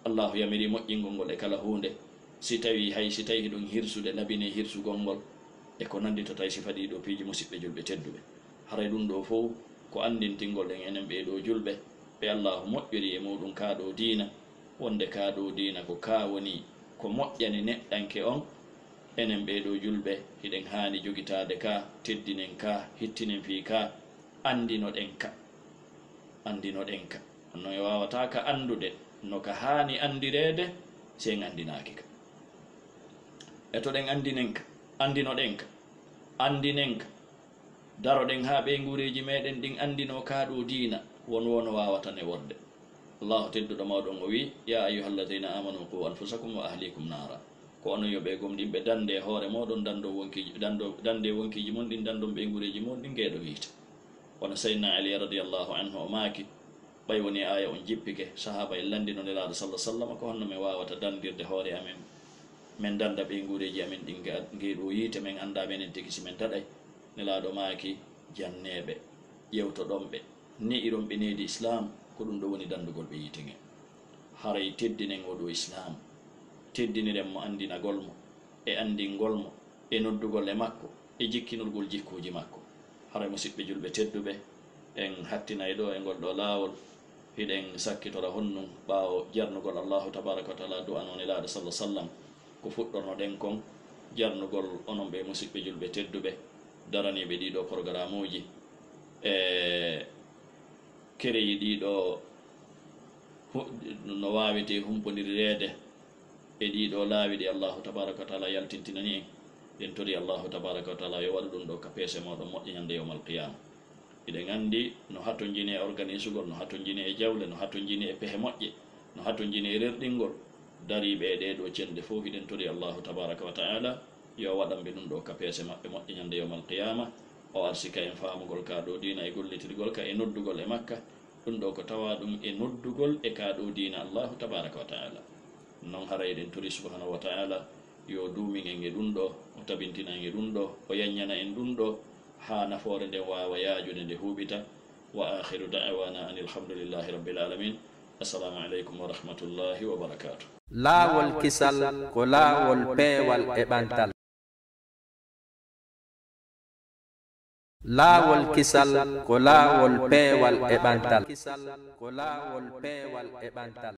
Allaahu yamiri moƴƴingol ngol e kala huunde. Si tawii, hay si tawii hiɗon hirsude, labinee hirsugol ngol e ko nannditata e sifa ɗii ɗoo piiji, musiɓɓe julɓe tedduɓe. Haray ɗum ɗoo fow ko anndintingol en enen ɓee ɗoo julɓe ɓe Allaahu moƴƴiri e muuɗum kaa ɗoo diina, wonde kaa ɗoo diina ko kaa woni ko moƴƴani neɗɗanke on. Enen ɓee ɗoo julɓe, hiɗen haani jogitaade ka, teddinen ka, hittinen fii ka, anndinoɗen ka. Anndinoɗen ka. Kono en waawataa ka anndude no ka haani anndireede si en anndinaaki ka. Etoɗen anndinen ka, anndinoɗen ka, anndinen ka. Daroɗen haa ɓeynguureeji meeɗen ɗin anndinoo kaa ɗoo diina, won woo no waawata neworde. Allaahu tedduɗo mawɗo on o wi'i, "Yaa ayyuhalladhiina aamanuu quu anfusakum wa ahliikum naara." Ko onon yo ɓee gomɗinɓe, dandee hoore mooɗon, dandon wonkiiji, dando-, dandee wonkiiji mon ɗin, dandon ɓeynguureeji mon ɗin ngee ɗoo yiite. Kono Sayyidina Ali radiyallaahu anhu o maaki, ɓay wonii aaya on jippike, sahaaba en lanndino Nelaaɗo sallallaahu alayhi wa sallam, "Ko honno men waawata dandirde hoore amen, men dannda ɓeynguureeji amen ɗin ga-, ngee ɗoo yiite, men anndaa menen tigi si men daɗay?" Nelaaɗo maaki, "Jannee ɓe, ƴewtoɗon ɓe, ne'iron ɓe needi Islaam, ko ɗum ɗoo woni danndugol ɓe yiite ngen." Haray teddinen oo ɗoo Islaam, teddiniren mo anndinagol mo, e anndingol mo, e noddugol e makko, e jikkinorgol jikkuuji makko. Haray musiɓɓe julɓe tedduɓe, en hattinay ɗoo e ngol ɗoo laawol, hiɗen sakkitora honɗum ɓaawo jarnugol Allaahu tabaaraka wa taala du'ano Nelaaɗo sallallaahu alayhi wa sallam. Ko fuɗɗornoɗen kon jarnugol onon ɓee musiɓɓe julɓe tedduɓe, daraniiɓe ɗii ɗoo porogaramuuji, e kereyi ɗii ɗoo hu-, no waawetee humpondirireede e ɗii ɗoo laawi ɗi Allaahu tabaaraka wa taala yaltintinani en. Ɗen tori Allaahu tabaaraka wa taala yo waɗu ɗum ɗoo ka peese mooɗon moƴƴa ñande yawmal qiyaama. Hiɗen anndi no hatonjini e organisugol, no hatonjini e jawle, no hatonjini e pehe moƴƴe, no hatonjini e rerɗingol. Dariiɓe e ɗee ɗoo cenɗe fow, hiɗen tori Allaahu tabaaraka wa taala yo waɗan ɓe ɗum ɗoo ka peese maɓɓe moƴƴe ñande yawmal qiyaama. O arsika en faamugol kaa ɗoo diina e gollitirgol ka e noddugol e makka. Ɗum ɗoo ko tawaa ɗum e noddugol e kaa ɗoo diina Allaahu tabaaraka wa taala. Non haray eɗen tori subhaanahu wa taala yo duumin en e ɗum ɗoo, o tabintina en e ɗum ɗoo, o yaññana en ɗum ɗoo, haa nafoore nden waawa yaajude nde huuɓita. Wa akhiru da'wana anil hamdulillahi rabbil alamin. Assalamu alaikum wa rahmatullahi wa barakatuh. Laawol kisal ko laawol peewal e ɓantal. Laawol kisal ko laawol peewal e ɓantal.